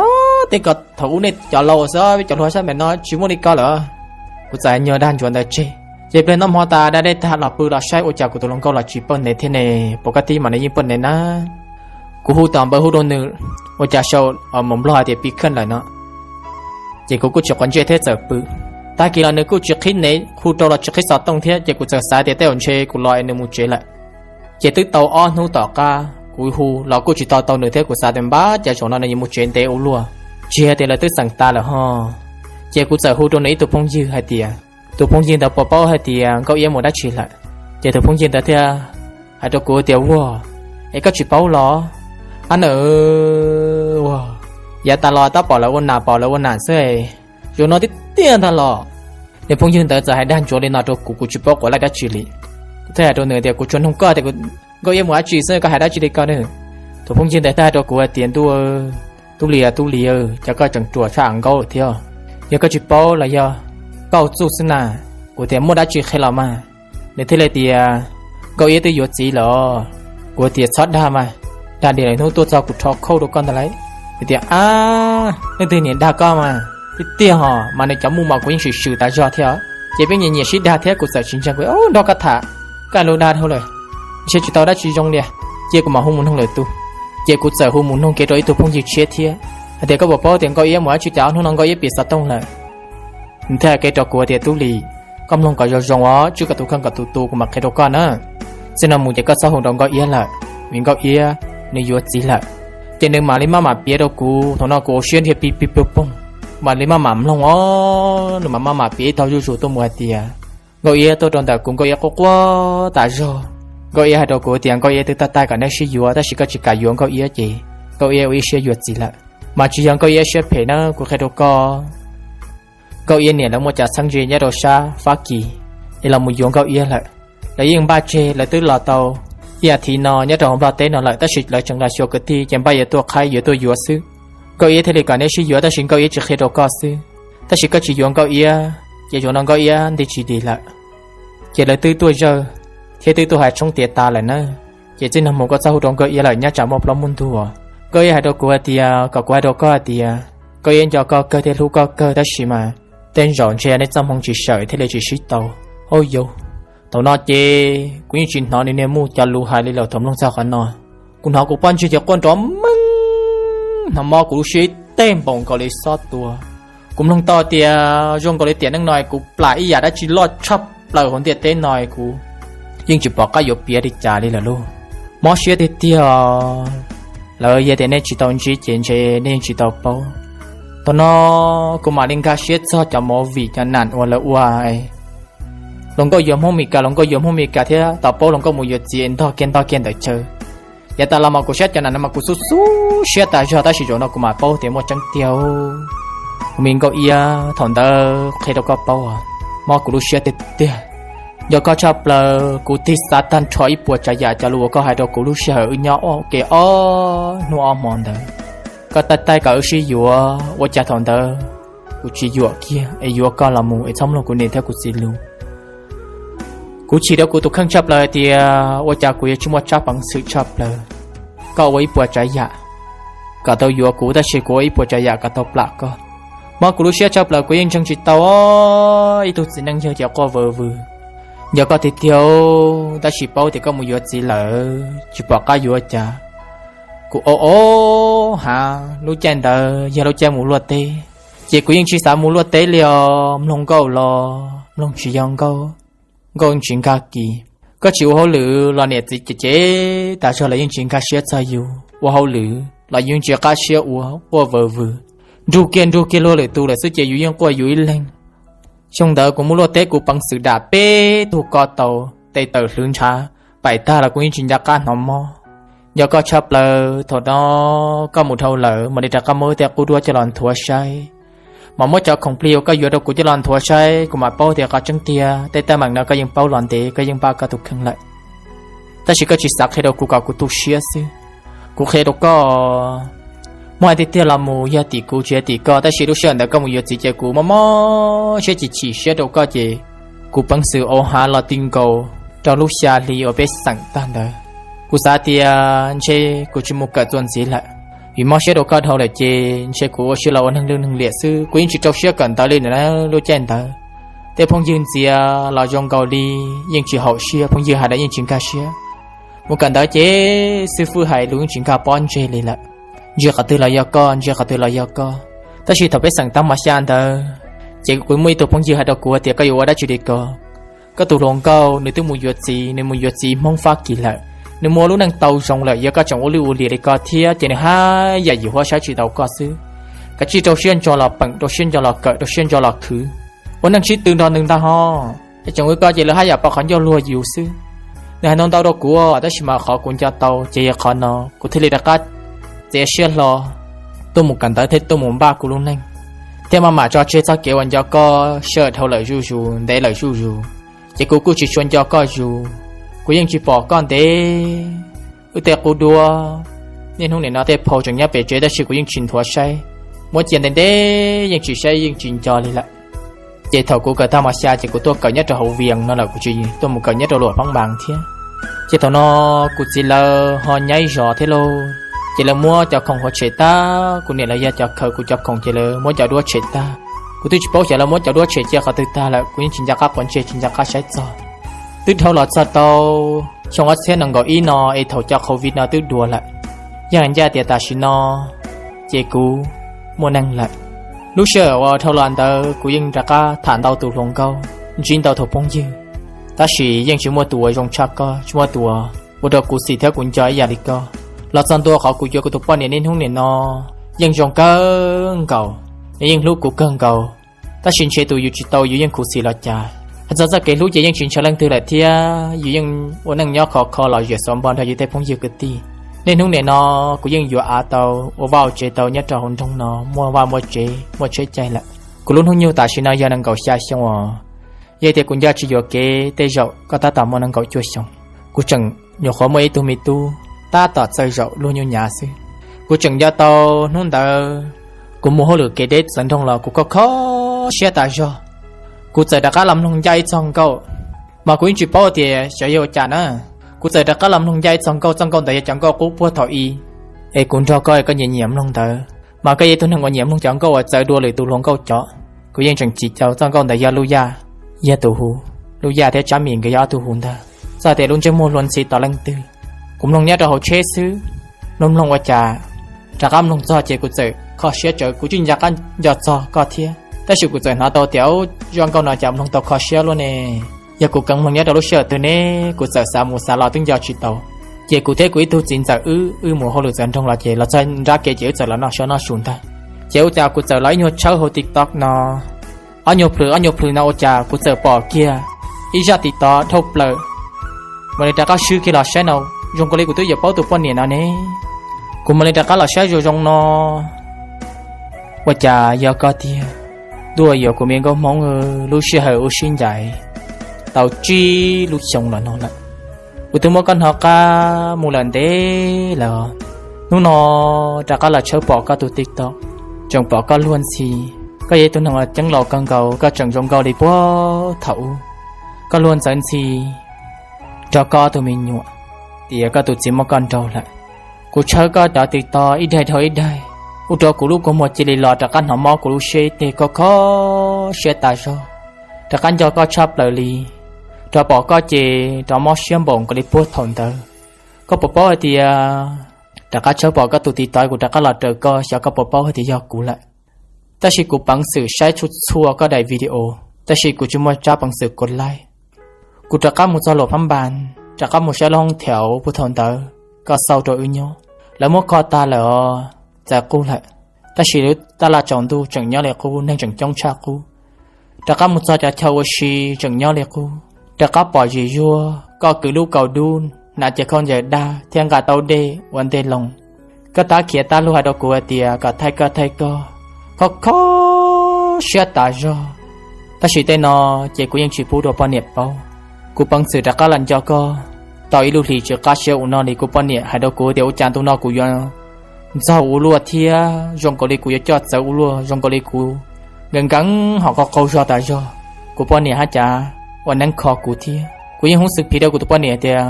tej ko thaum ub nej cov laus xwb, cov hluas sab me no tsis muaj li ko lawm. Kuv txawm nyuag dag ntsuav ntawd tseg. Ces pliag noj hmo tas da dej tag los pw los saib ua cas kuv tus hluas nkauj los tsis pauj nev thiab ne, puas kab tib mas nws yeej pauj nev na. Kuv hu tom npawb hu rau nws, ua cas sau mus Nplog hais tias pi khawj lawm no. Ces kuv kuj tsis quav ntsej thiab txawm pw. Tag kis los nws kuj tsis qhib nev, hu rau los tsis qhib xov tooj thiab, ces kuv txawm xav tias tej zaum ntshe kuv los es nws mus tsev lawm. Ces twb tau ob hnub tom qab kuv hu los kuj tsis tau tau nws thiab, kuv xav tias npab cas zaum no nws yuav mus tsev ntev ua luaj, tsis yog tias lawv twb xeem tas lawm ho. Ces kuv txawm hu rau nws ib tug phooj ywg hais tias, tus phooj ywg ntawd puas paub hais tias Nkauj Iab mus dab tsi lawm. Ces tus phooj ywg ntawd thiaj hais rau kuv tias, ua, es koj tsis paub los? Ab na, ua, yav tas los tab pom lawv ua nam pom lawv ua nam xwb, zaum no tiag tiag ntag los. Nws phooj ywg ntawd txawm hais dag ntsuav li no rau kuv, kuv tsis paub quav laj dab tsi li. Kuv thiaj hais rau nws tias, kuv tsuas nug koj tias Nkauj Iab mus dab tsi xwb, koj hais dab tsi li ko na? Tus phooj ywg ntawd thiaj hais rau kuv hais tias, ntuj, tub Lis, tub Lis, cas koj tseem ruam sab av nkaub thiab, yog koj tsis paub los yog koj txuj xwb na. Kuv tias, muaj dab tsi qhia los mas. Nws thiaj li tias, Nkauj Iab twb yuav txiv lawm. Kuv tias, txhob dag mas, dag diam lwm hnub tuaj txog kuv rho khauj rau koj ntag lauj. Nws tias, ab, leej twg niam dag koj mas, tiag tiag ho, mas nws cov muj mas kuv yeej swm swm tas zog thiab. Ces peb nyiam nyiam sib dag thiab kuv txawm tsis ntseeg, kuv nrog koj tham, koj lus dag dhau lawm, ntshe tsis tau dab tsi zoo li. Ces kuv mam hu mus noog lwm tus. Ces kuv txawm hu mus noog kiag rau ib tug phooj ywg tshiab thiab hais tias, koj puas paub tias Nkauj Iab mus dab tsi cas ob hnub no Nkauj Iab piav xov tooj lawm? Nws thiaj hais kiag rau kuv tias, tub Lis, koj mloog kom zoo zoo os, tswj kom tus kheej kom tus tu, kuv mam qhia rau koj na. Txij no mus ces koj txhob hu rau Nkauj Iab lawm, vim Nkauj Iab nws yuav txiv lawm. Ces nws mam li maj mam piav rau kuv, thaum no kuv ua siab nrhiav pib pib ploog ploog, mam li maj mam mloog os, nws mam maj mam piav ib tog zuj zus tuaj mus hais tias, Nkauj Iab tuaj rau ntawm kuv, Nkauj Iab quaj quaj tas zog. Nkauj Iab hais rau kuv tias Nkauj Iab twb tag tag kom neb sib yuav, tab sis koj tsis kam yuav Nkauj Iab ces Nkauj Iab ua ib siab yuav txiv lawm. Mas tsis yog Nkauj Iab siab phem na, kuv qhia rau koj, Nkauj Iab niam lawv muaj cov txheeb ze nyob rau sab Fab Kis es los mus yuav Nkauj Iab lawm. Lawv yeej npaj tseg, lawv twb los tau ib as thiv no nyob rau hauv Nplog teb no lawm, tab sis lawv tseem los xyuas kwv tij ces npaj yuav tuaj qhaib yuav tuaj yuav xwb. Nkauj Iab thiaj li kom neb sib yuav, tab sis Nkauj Iab tsis qhia rau koj xwb. Tab sis koj tsis yuav Nkauj Iab ces zaum no Nkauj Iab nti tsis dim lawm. Ces lawv twb tuaj zawj thiab twb tuaj hais tshoob tiav tas lawm na. Ces txij no mus koj txhob hu rau Nkauj Iab lawm, nyob tsam muaj plaub muaj ntug. Nkauj Iab hais rau kuv hais tias kom kuv hais rau koj hais tias Nkauj Iab nco koj kawg thiab hlub koj kawg, tab sis mas tej zaum ntshe nej txoj hmoo tsis sawm thiaj li tsis sib tau. Au yau, thaum no ces kuv yeej tsis hnov nws niag muj cov lus hais li lawm, thaum mloog txog qhov no kuv hnov kuv pob ntseg ces quaj nrov meej, hnov mob kuv lub siab ib teg npaum nkaus li xob tua. Kuv mloog tau tias zoo nkaus li tiam neej no kuv plam ib yam dab tsi loj tshaj plaws hauv ntiaj teb no, kuv yeej tsis pom qab yuav piav li cas li lawm lauj. Mob siab tiag tiag. Lawv yog tias nej tsis tau ntsib ces ntshe nej yeej tsis tau paub. Thaum no kuv mam li nkag siab txog cov movie cov nam uas lawv ua hluas nkauj yuav Hmoob Mes Kas, hluas nkauj yuav Hmoob Mes Kas thiab tau paub hluas nkauj mus yuav txiv ntog kiag ntog kiag ntawd chaw. Yav tas los mas kuv saib cov nam no mas kuv xub xub siab tas zog, tab sis zaum no kuv mam paub tias muaj tseeb tiag. Kuv me Nkauj Iab thaum ntawd qhia rau koj paub os. mob kuv lub siab tiag tiag. Nco koj tshaj plaws, kuv tig xav tag nrho ib puas tsav yam cov lus uas koj hais rau kuv lub sij hawm wb nyob ua ke ob hnub ob hmo ntawd. Koj taij taij kom wb sib yuav, ua cas thaum ntawd kuv tsis yuam kiag es yuav koj los mus es txhob mloog kuv niam thiab kuv txiv lus. Kuv chim rau kuv tus kheej tshaj plaws hais tias ua cas kuv yuav tsis muaj tsab peev xwm tshaj plaws. Koj ua ib puas tsav yam kom tau yuav kuv, tab sis kuv ua ib puas tsav yam kom tau plam koj. Mob kuv lub siab tshaj plaws, kuv yeej ntseeg tsis tau ib tug txiv neej yawg ces quaj vawv vwg. Nco koj tiag tiag, tab sis paub tias koj mus yuav txiv lawm tsis pom qab yuav cas. Kuv ua ua hav lub caij ntawd yog lub caij mus luaj teb, ces kuv yeej tsis xav mus luaj teb li os. Mloog nkauj los mloog tsis yog nkauj, nkauj tsis nkag kis. Koj tsis ua hauj lwm los niam txiv ces tas zog los yeej tsis nkag siab txog yus. Ua hauj lwm los yus yeej tsis qab siab ua, quaj vawv vwg. Nrug kiag nrug kiag luag lwm tus lawm xwb ces yus yeej quaj yus ib leeg. Xyoo ntawd kuv mus luaj teb kuv peev xwm dam peb tug ko taus, tes tawm hlwv ntshav, paim tag los kuv yeej tsis nco qab hnov mob. Nco koj tshaj plaws, thaum no koj mus dhau lawm mam li rov qab muab tej qub duab coj los nthuav saib, mam muab cov khoom plig uas koj yuav rau kuv coj los nthuav saib, kuv mam paub tias qhov tseeb tiag tej teeb meem no koj yeej paub los ntev, koj yeej npaj koj tus kheej lawm. Tab sis koj tsis xav qhia rau kuv kom kuv tu siab xwb. Kuv qhia rau koj, muaj hais tiag tiag los mus yog tim kuv tsis yog tim koj, tab sis lub sij hawm ntawd koj mus yuav txiv ces kuv mob mob siab chim chim siab rau koj ces kuv peev xwm ua hav los ti nkaus rau lub xya hli uas peb xeem tag ntawd. Kuv xav tias ntshe kuv tsis mus kawm txuas ntxiv lawm, vim mob siab rau koj dhau lawm ces ntshe kuv ua siab los ua neeg lwj neeg liam xwb, kuv yeej tsis rau siab kawm ntawv li na. Lub caij ntawd tej phooj ywg ntxias los zoo nkaus li yeej tsis haum siab, phooj ywg hais los yeej tsis nkag siab. Mus kawm ntawv ces xib fwb hais lus yeej tsis nkag pob ntseg li lawm. Ntsia qhov twg los yog koj, ntsia qhov twg los yog koj. Tab sis thaum peb xeem tag mos xya ntawd, ces kuv muaj ib tug phooj ywg hais rau kuv hais tias koj yuav ua dab tsi li ko. Koj tus hluas nkauj nws twb mus yuav txiv, nws mus yuav txiv Hmoob Fab Kis lawm, nws muaj lub neej tau zoo lawm, yog koj tseem ua lwj ua liam li ko thiab ces nws haj yam yim huab saib tsis taus koj xwb. Kav tsij rau siab ntso los peem, rau siab ntso los kawm, rau siab ntso los khwv, ua neej sib tw nrog nws ntag ho. Es tseem ua li ko ces lawv haj yam pom qhov ncauj luag yus xwb. Nws hais ntau ntau rau kuv, tab sis mas qhov kuv nco tau ces yog qhov no, kuv thiaj li rov qab txiav siab hlo tuaj mus kawm ntawv thiab tuaj mus npaj kuv lub neej, thiab maj mam tso tseg txoj kev uas nco koj sij hawm dhau lawm zuj zus, ntev lawm zuj zus, ces kuv kuj tsis tshua nco koj zus. Kuv yeej tsis pom koj ntev, wb tej qub duab, niaj hnub nim no tej phau tseem nyob pem tsev tab sis kuv yeej tsis nthuav saib, muab cia ntev ntev yeej tsis saib yeej tsis nco li lawm. Ces thaum kuv kawm tag mos xya ces kuv tuaj kawm nyob rau hauv Vias no lawm, kuv tsis tuaj mus kawm nyob rau Luam Phab Npas thiab. Ces thaum no kuv txiv lawv ho nyob ib zos thiab lauj, ces lawv muab cov khoom hauv tshem tag, kuv niam lawv yog cov khaws kuv cov khoom ces lawv muab cov duab tshem tag. Kuv twb tsis paub xyov lawv muab cov duab tshem cia qhov twg tag lawm, kuv yeej tsis nco qab quav ntsej, tsis nco qab saib txog. Twb dhau los txog tau xyoo ob txhiab nees nkaum ib no es thaum cov Covid no twb dua lawm, yeej hais ncaj tias tam sim no ces kuv muaj neeg lawm. Lub sij hawm uas dhau los ntawd kuv yeej rov qab tham ntau tus hluas nkauj, ntsib ntau tus phooj ywg, tab sis yeej tsis muaj tus uas zoo tshaj koj, tsis muaj tus uas ua rau kuv xis thiab kuv nco ib yam li koj. Los txog ntua qhov kuv yuav kuv tus poj niam niaj hnub nim no yeej zoo kawg nkaus, nws yeej hlub kuv kawg nkaus, tab sis ntshe tus yus tsis tau yus yeej khuv xim los cas. Hais txog txoj kev hlub ces yeej tsis ntshaw leej twg lawm thiab, yus yeej ua neej nyob khov kho los ziam xuav npo nrog yus tej phooj ywg kwv tij. Niaj hnub nim no kuv yeej yuav av tau, ua vaj ua tsev tau nyob rau hauv nroog no, muaj vaj muaj tsev muaj tsheb caij lawm. Kuv lub hnub nyoog tam sim no yog nees nkaum xya xyoo os. Yog tias kuv nco tsis yuam kev tej zaum kuj tab tom muaj nees nkaum cuaj xyoo. Kuv tseem nyuam qhuav muaj ib tug me tub tab tom txawj zaum luag nyuj nyav xwb. Kuv tseem nco tau hnub ntawd kuv mus hauj lwm kev deb txawv nroog los kuv kho kho siab tas zog. Kuv txawm rov qab los mloog ncaj ib txog nkauj, mas kuv yeej tsis paub tias xyov yog ua cas na. Kuv txawm rov qab los mloog ncaj ib txog nkauj, txoj nkauj ntawd yog cov nkauj qub puag thaum ub, es kuv nrog koj es koj nyiam nyiam mloog ntawd, mas koj yog ib tug neeg uas nyiam mloog cov nkauj uas txawv dua lwm tus hluas nkauj cov. Kuv yeej tseem chim cau txoj nkauj ntawd yog Luj Yaj, yog tus hu, Luj Yaj thiab Tsab Mis nkawd yog ob tug hu ntag. Txawm tias lub ntsej muag hluas ntxhi tom leej twg. Kuv mloog nyob rau hauv tsheb xwb, mloog mloog ua cas rov qab mloog txog ces kuv txawm kho siab tsawv, kuv tsis nco qab nco txog koj thiab, tab sis kuv txawm hnov tau tias zaj nkauj no cas mloog tau kho siab luaj ne. Yog kuv kheev mloog nyob rau lub sij hawm twg ne, kuv txawm xav mus xav los twb nco tsis tau. Ces kuv thiab kuv ib tug txiv ntxawm wb, wb mus hauj lwm txawv nroog los ces los txog nrab kev ces wb txawm los noj sab noj su ntag. Ces ua cas kuv txawm los ib nyuag tshawb hauv TikTok no, ob nyuag plhws ob nyuag plhws no ua cas kuv txawm pom kiag ib zaj TikTok dhau plaws. Mam li rov qab swb kiag los saib no, zoo nkaus li kuv twb yuav paub tus poj niam no ne. Kuv mam li rov qab los saib zoo zoo no, ua cas yog koj tiag. Tuaj yuav kuv me nkauj Hmoob, lub sij hawm wb sib ncaim tau tsib lub xyoo los no lawm. Kuv twb muab koj hnov qab mus lawm ntev lawm. Hnub no rov qab los tshawb pom koj tus TikTok, tseem pom koj luag ntxhi. Koj yog ib tug neeg uas ceeb laus kawg nkaus, koj tseem zoo nkauj li puag thaum ub. Koj luag ntxawv ntxhi nrog koj tus me nyuam, tias koj tus txiv muab koj nraug lawm. Kuv tshawb koj cov TikTok ib daim dhau ib daim, ua rau kuv lub kua muag cia li los rov qab hnov mob kuv lub siab ib teg, kho kho siab tas zog. Rov qab nco koj tshaj plaws li, rov pom koj ces rov mob siab npaum nkaus li puag thaum ntawd. Koj puas paub hais tias rov qab tshawb pom koj tus TikTok, kuv rov qab los raws koj, xyov koj puas paub hais tias yog kuv lawm. Tab sis kuv peev xwm saib txhua txhua koj daim video, tab sis kuv tsis muaj tsab peev xwm kov laib. Kuv rov qab mus txog Luam Phab Npas, rov qab mus saib lub hoob thev puag thaum ntawd koj xauj rau wb nyob. Lawv muab kho tag lawm os, txawv qub lawm. Tab sis lub taj laj tsaus ntuj tseem nyob li qub, neeg tseem coob tshaj qub. Rov qab mus txog cov chaw ua si tseem nyob li qub. Rov qab pom zim zuag koj kwv lub kaus dub, hnav cev khaub ncaws daj thiab nqa taub dej ua ntej loo. Koj tab khiav tab luag hais rau kuv hais tias kom thaij koj thaij koj, kho kho siab tas zog. Tab sis tej no ces kuv yeej tsis pub rau poj niam paub. Kuv peev xwm rov qab los nco koj tau ib lub hlis tsis qab siab ua no li. Kuv poj niam hais rau kuv tias ua cas ntu no kuv yuav ntxaug ua luaj thiab zoo nkaus li kuv yuav coj txawv ua luaj, zoo nkaus li kuv nkees nkees ho qaug qaug zog tas zog. Kuv poj niam haj cas ua neeb kho kuv thiab. Kuv yeej hub xwb phiv rau kuv tus poj niam tias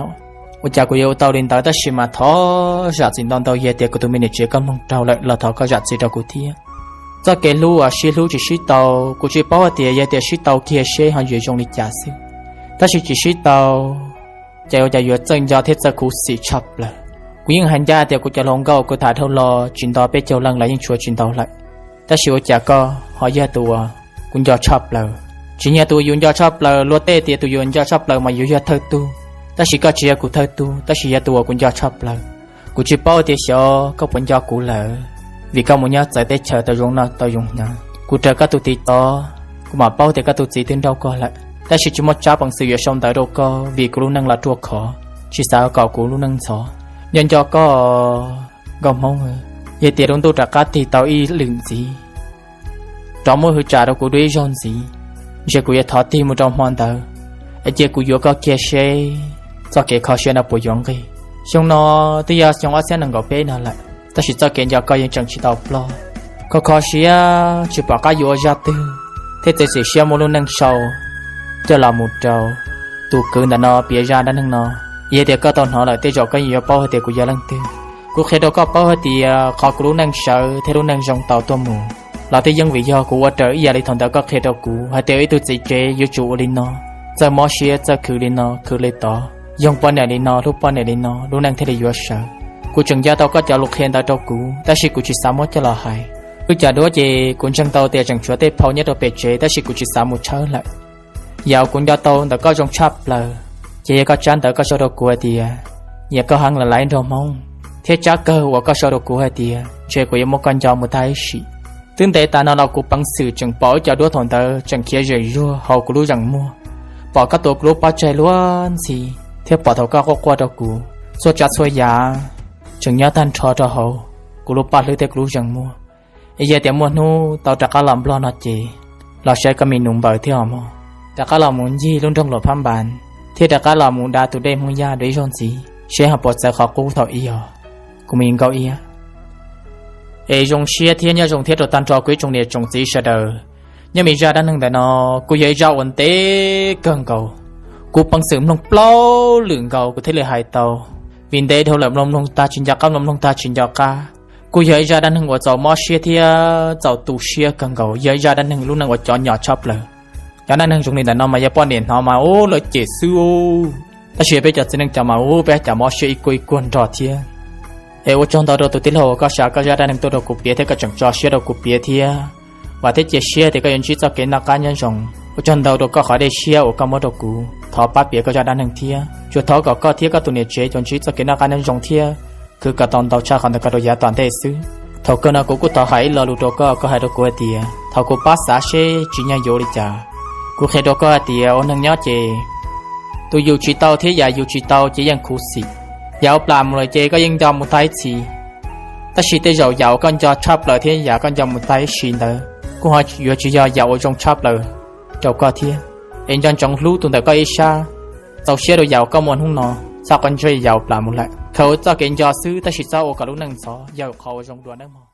ua cas kuv yuav ua tau li ntawd, tab sis mas thov zam txim ntau ntau, yog tias kuv tus me niam tsev koj mloog raug lawm los thov koj zam txim rau kuv thiab. Txoj kev hlub uas sib hlub tsis sib tau, kuv tsis paub hais tias yog tias sib tau kiag seb ho yuav zoo li cas xwb. Tab sis tsis sib tau ces ua cas yuav txawj nco thiab txawj khuv xim tshaj plaws. Kuv yeej hais ncaj tias kuv cov hluas nkauj kuv tham dhau los tsis nto peb caug leej los yeej tshuav tsis ntau lawm, tab sis ua cas koj ho yog tus uas kuv nco tshaj plaws. Tsis yog tus uas yus nco tshaj plaws, luag tej tias tus yus nco tshaj plaws mas yus yog thawj tug, tab sis koj tsis yog kuv thawj tug, tab sis yog tus uas kuv nco tshaj plaws. Kuv tsis paub tias xyov koj puas nco kuv lawm, vim koj mus nyob txawv teb chaws tau zoo noj tau zoo hnav. Kuv raws koj tus TikTok, kuv mam paub tias koj tus txiv twb nrauj koj lawm, tab sis tsis muaj tsab peev xwm yuav sau ntawv rau koj vim kuv lub neej los ruaj khov, tsis xav kom kuv lub neej ntxhov. Nco nco koj, nkauj Hmoob, yog tias lub ntuj rov qab tig tau ib lwm ntxiv, rov muab hwv tsam rau kuv dua ib zaug ntxiv, ntshe kuv yuav thov tig mus rau hmo ntawd, es cia kuv yuav koj kiag seb txoj kev kho siab no puas yuav nqig. Xyoo no twb yog xyoo ob txhiab nees nkaum peb no lawm, tab sis txoj kev nco koj yeej tseem tsis tau ploj. Kho kho siab tsis pom qab yuav ua zaj twg, thiaj txiav txim siab muab lub neej sau coj los mus rau tus kwv ntawm no piav zaj dab neeg no. Yog tias koj tau hnov lawm tej zaum koj yeej yuav paub hais tias kuv yog leej twg. Kuv qhia rau koj paub hais tias qhov kuv lub neej sawv thiab lub neej zoo tau tuaj mus los twb yeej vim yog kuv ua raws ib yam li thaum ntawd koj qhia rau kuv hais tias ib tug txiv tsev yuav tsum ua li no, txawj mob siab txawj khwv li no khwv li tod, yoog poj niam li no hlub poj niam li no lub neej thiaj li yuav sawv. Kuv tseem nco tau koj cov lus qhia ntawd rau kuv, tab sis kuv tsis xav muab coj los hais. Wb cov duab ces kuv ntseeg tau tias tseem tshuav tej phau nyob rau pem tsev, tab sis kuv tsis xav mus tshawb lawm. Yam uas kuv nco tau ntawm koj zoo tshaj plaws, ces yog koj tsab ntawv koj sau rau kuv hais tias nyiam koj heev lawm lauj nraug Hmoob, thiab tsab kawg uas koj sau rau kuv hais tias ntshe kuv yuav muab koj nco mus tag ib sim. Twb ntev tas no los kuv peev xwm tseem pom wb cov duab thaum ntawd tseem khiav zem zuag hauv kuv lub zeem muag, pom koj tuav kuv lub pob tsaig luag ntxhi, thiab pom thaum koj quaj quaj rau kuv. Txhua tsav txhua yam tseem nyob tag nrho rau hauv kuv lub paj hlwb thiab kuv lub zeem muag. Es yog tias muaj hnub tau rov qab los Nplog no ces los saib koj me nus npaws thiab os mog. Rov qab los mus ncig lub nroog Luam Phab Npas, thiab rov qab los mus da tus dej Hmoob Yaj dua ib zaug ntxiv seb ho puas txawv qhov qub thaum ub os, kuv me nkauj iab. Es zoo siab thiab nyob zoo thiab rau tag nrho kuv ib tsoom niam tsoom txiv sawv daws. Nyob me zaj dab neeg ntawm no kuj yog ib zaj uas ntev kawg nkaus, kuv peev xwm mloog plaub lwm nkaus kuv thiaj li hais tau, vim ntev dhau lawm mloog mloog tag tsis nco qab, mloog mloog tag tsis nco qab. Kuj yog ib zaj dab neeg uas txaus mob siab thiab txaus tu siab kawg nkaus, yog ib zaj dab neeg lub neej uas cov nyom tshaj plaws. Cov dab neeg zoo li ntawm no mas yog poj niam hnov mas ub lawv cem xwb. Tab sis peb cov txiv neej cov mas ub peb cas mob siab ib kuag ib kuag nrog thiab. Es ua tsaug ntau rau tus tij laug uas koj xa koj zaj dab neeg tuaj rau kuv piav thiab koj tseem tso siab rau kuv piav thiab. Vam thiab cia siab tias koj yuav ntsib txoj kev noj qab nyob zoo. Ua tsaug ntau rau koj qhov dej siab uas koj muab rau kuv, thov pab piav koj zaj dab neeg thiab. Tsuas thov kom koj thiab koj tus niam tsev yuav ntsib txoj kev noj qab nyob zoo thiab khwv kom tau ntau tshaj qhov ntawd kom rau yav tom ntej xwb. Thaum kawg no kuv kuj thov hais ib lo lus rau koj, koj hais rau kuv hais tias thov kuv pab xav seb tsim nyog yuav ua li cas. Kuv qhia rau koj hais tias ua neeg nyob ces tus yus tsis tau thiab yam yus tsis tau ces yeej khuv xim. Yam ua plam mus lawm ces koj yeej nco mus tag ib txhis, tab sis tej zaum yam uas koj nco tshaj plaws thiab yam koj nco mus tag ib sim ntawd kuj ho yuav tsis yog yam uas zoo tshaj plaws rau koj thiab. Es nco ntsoov hlub tus ntawm koj ib sab, txaus siab rau yam uas koj muaj hnub no, txhob quav ntsej yam uas plam mus lawm. Khaws ua txoj kev nco xwb tab sis txhob ua kom lub neej ntxhov, yog qhov uas zoo dua nawb mog.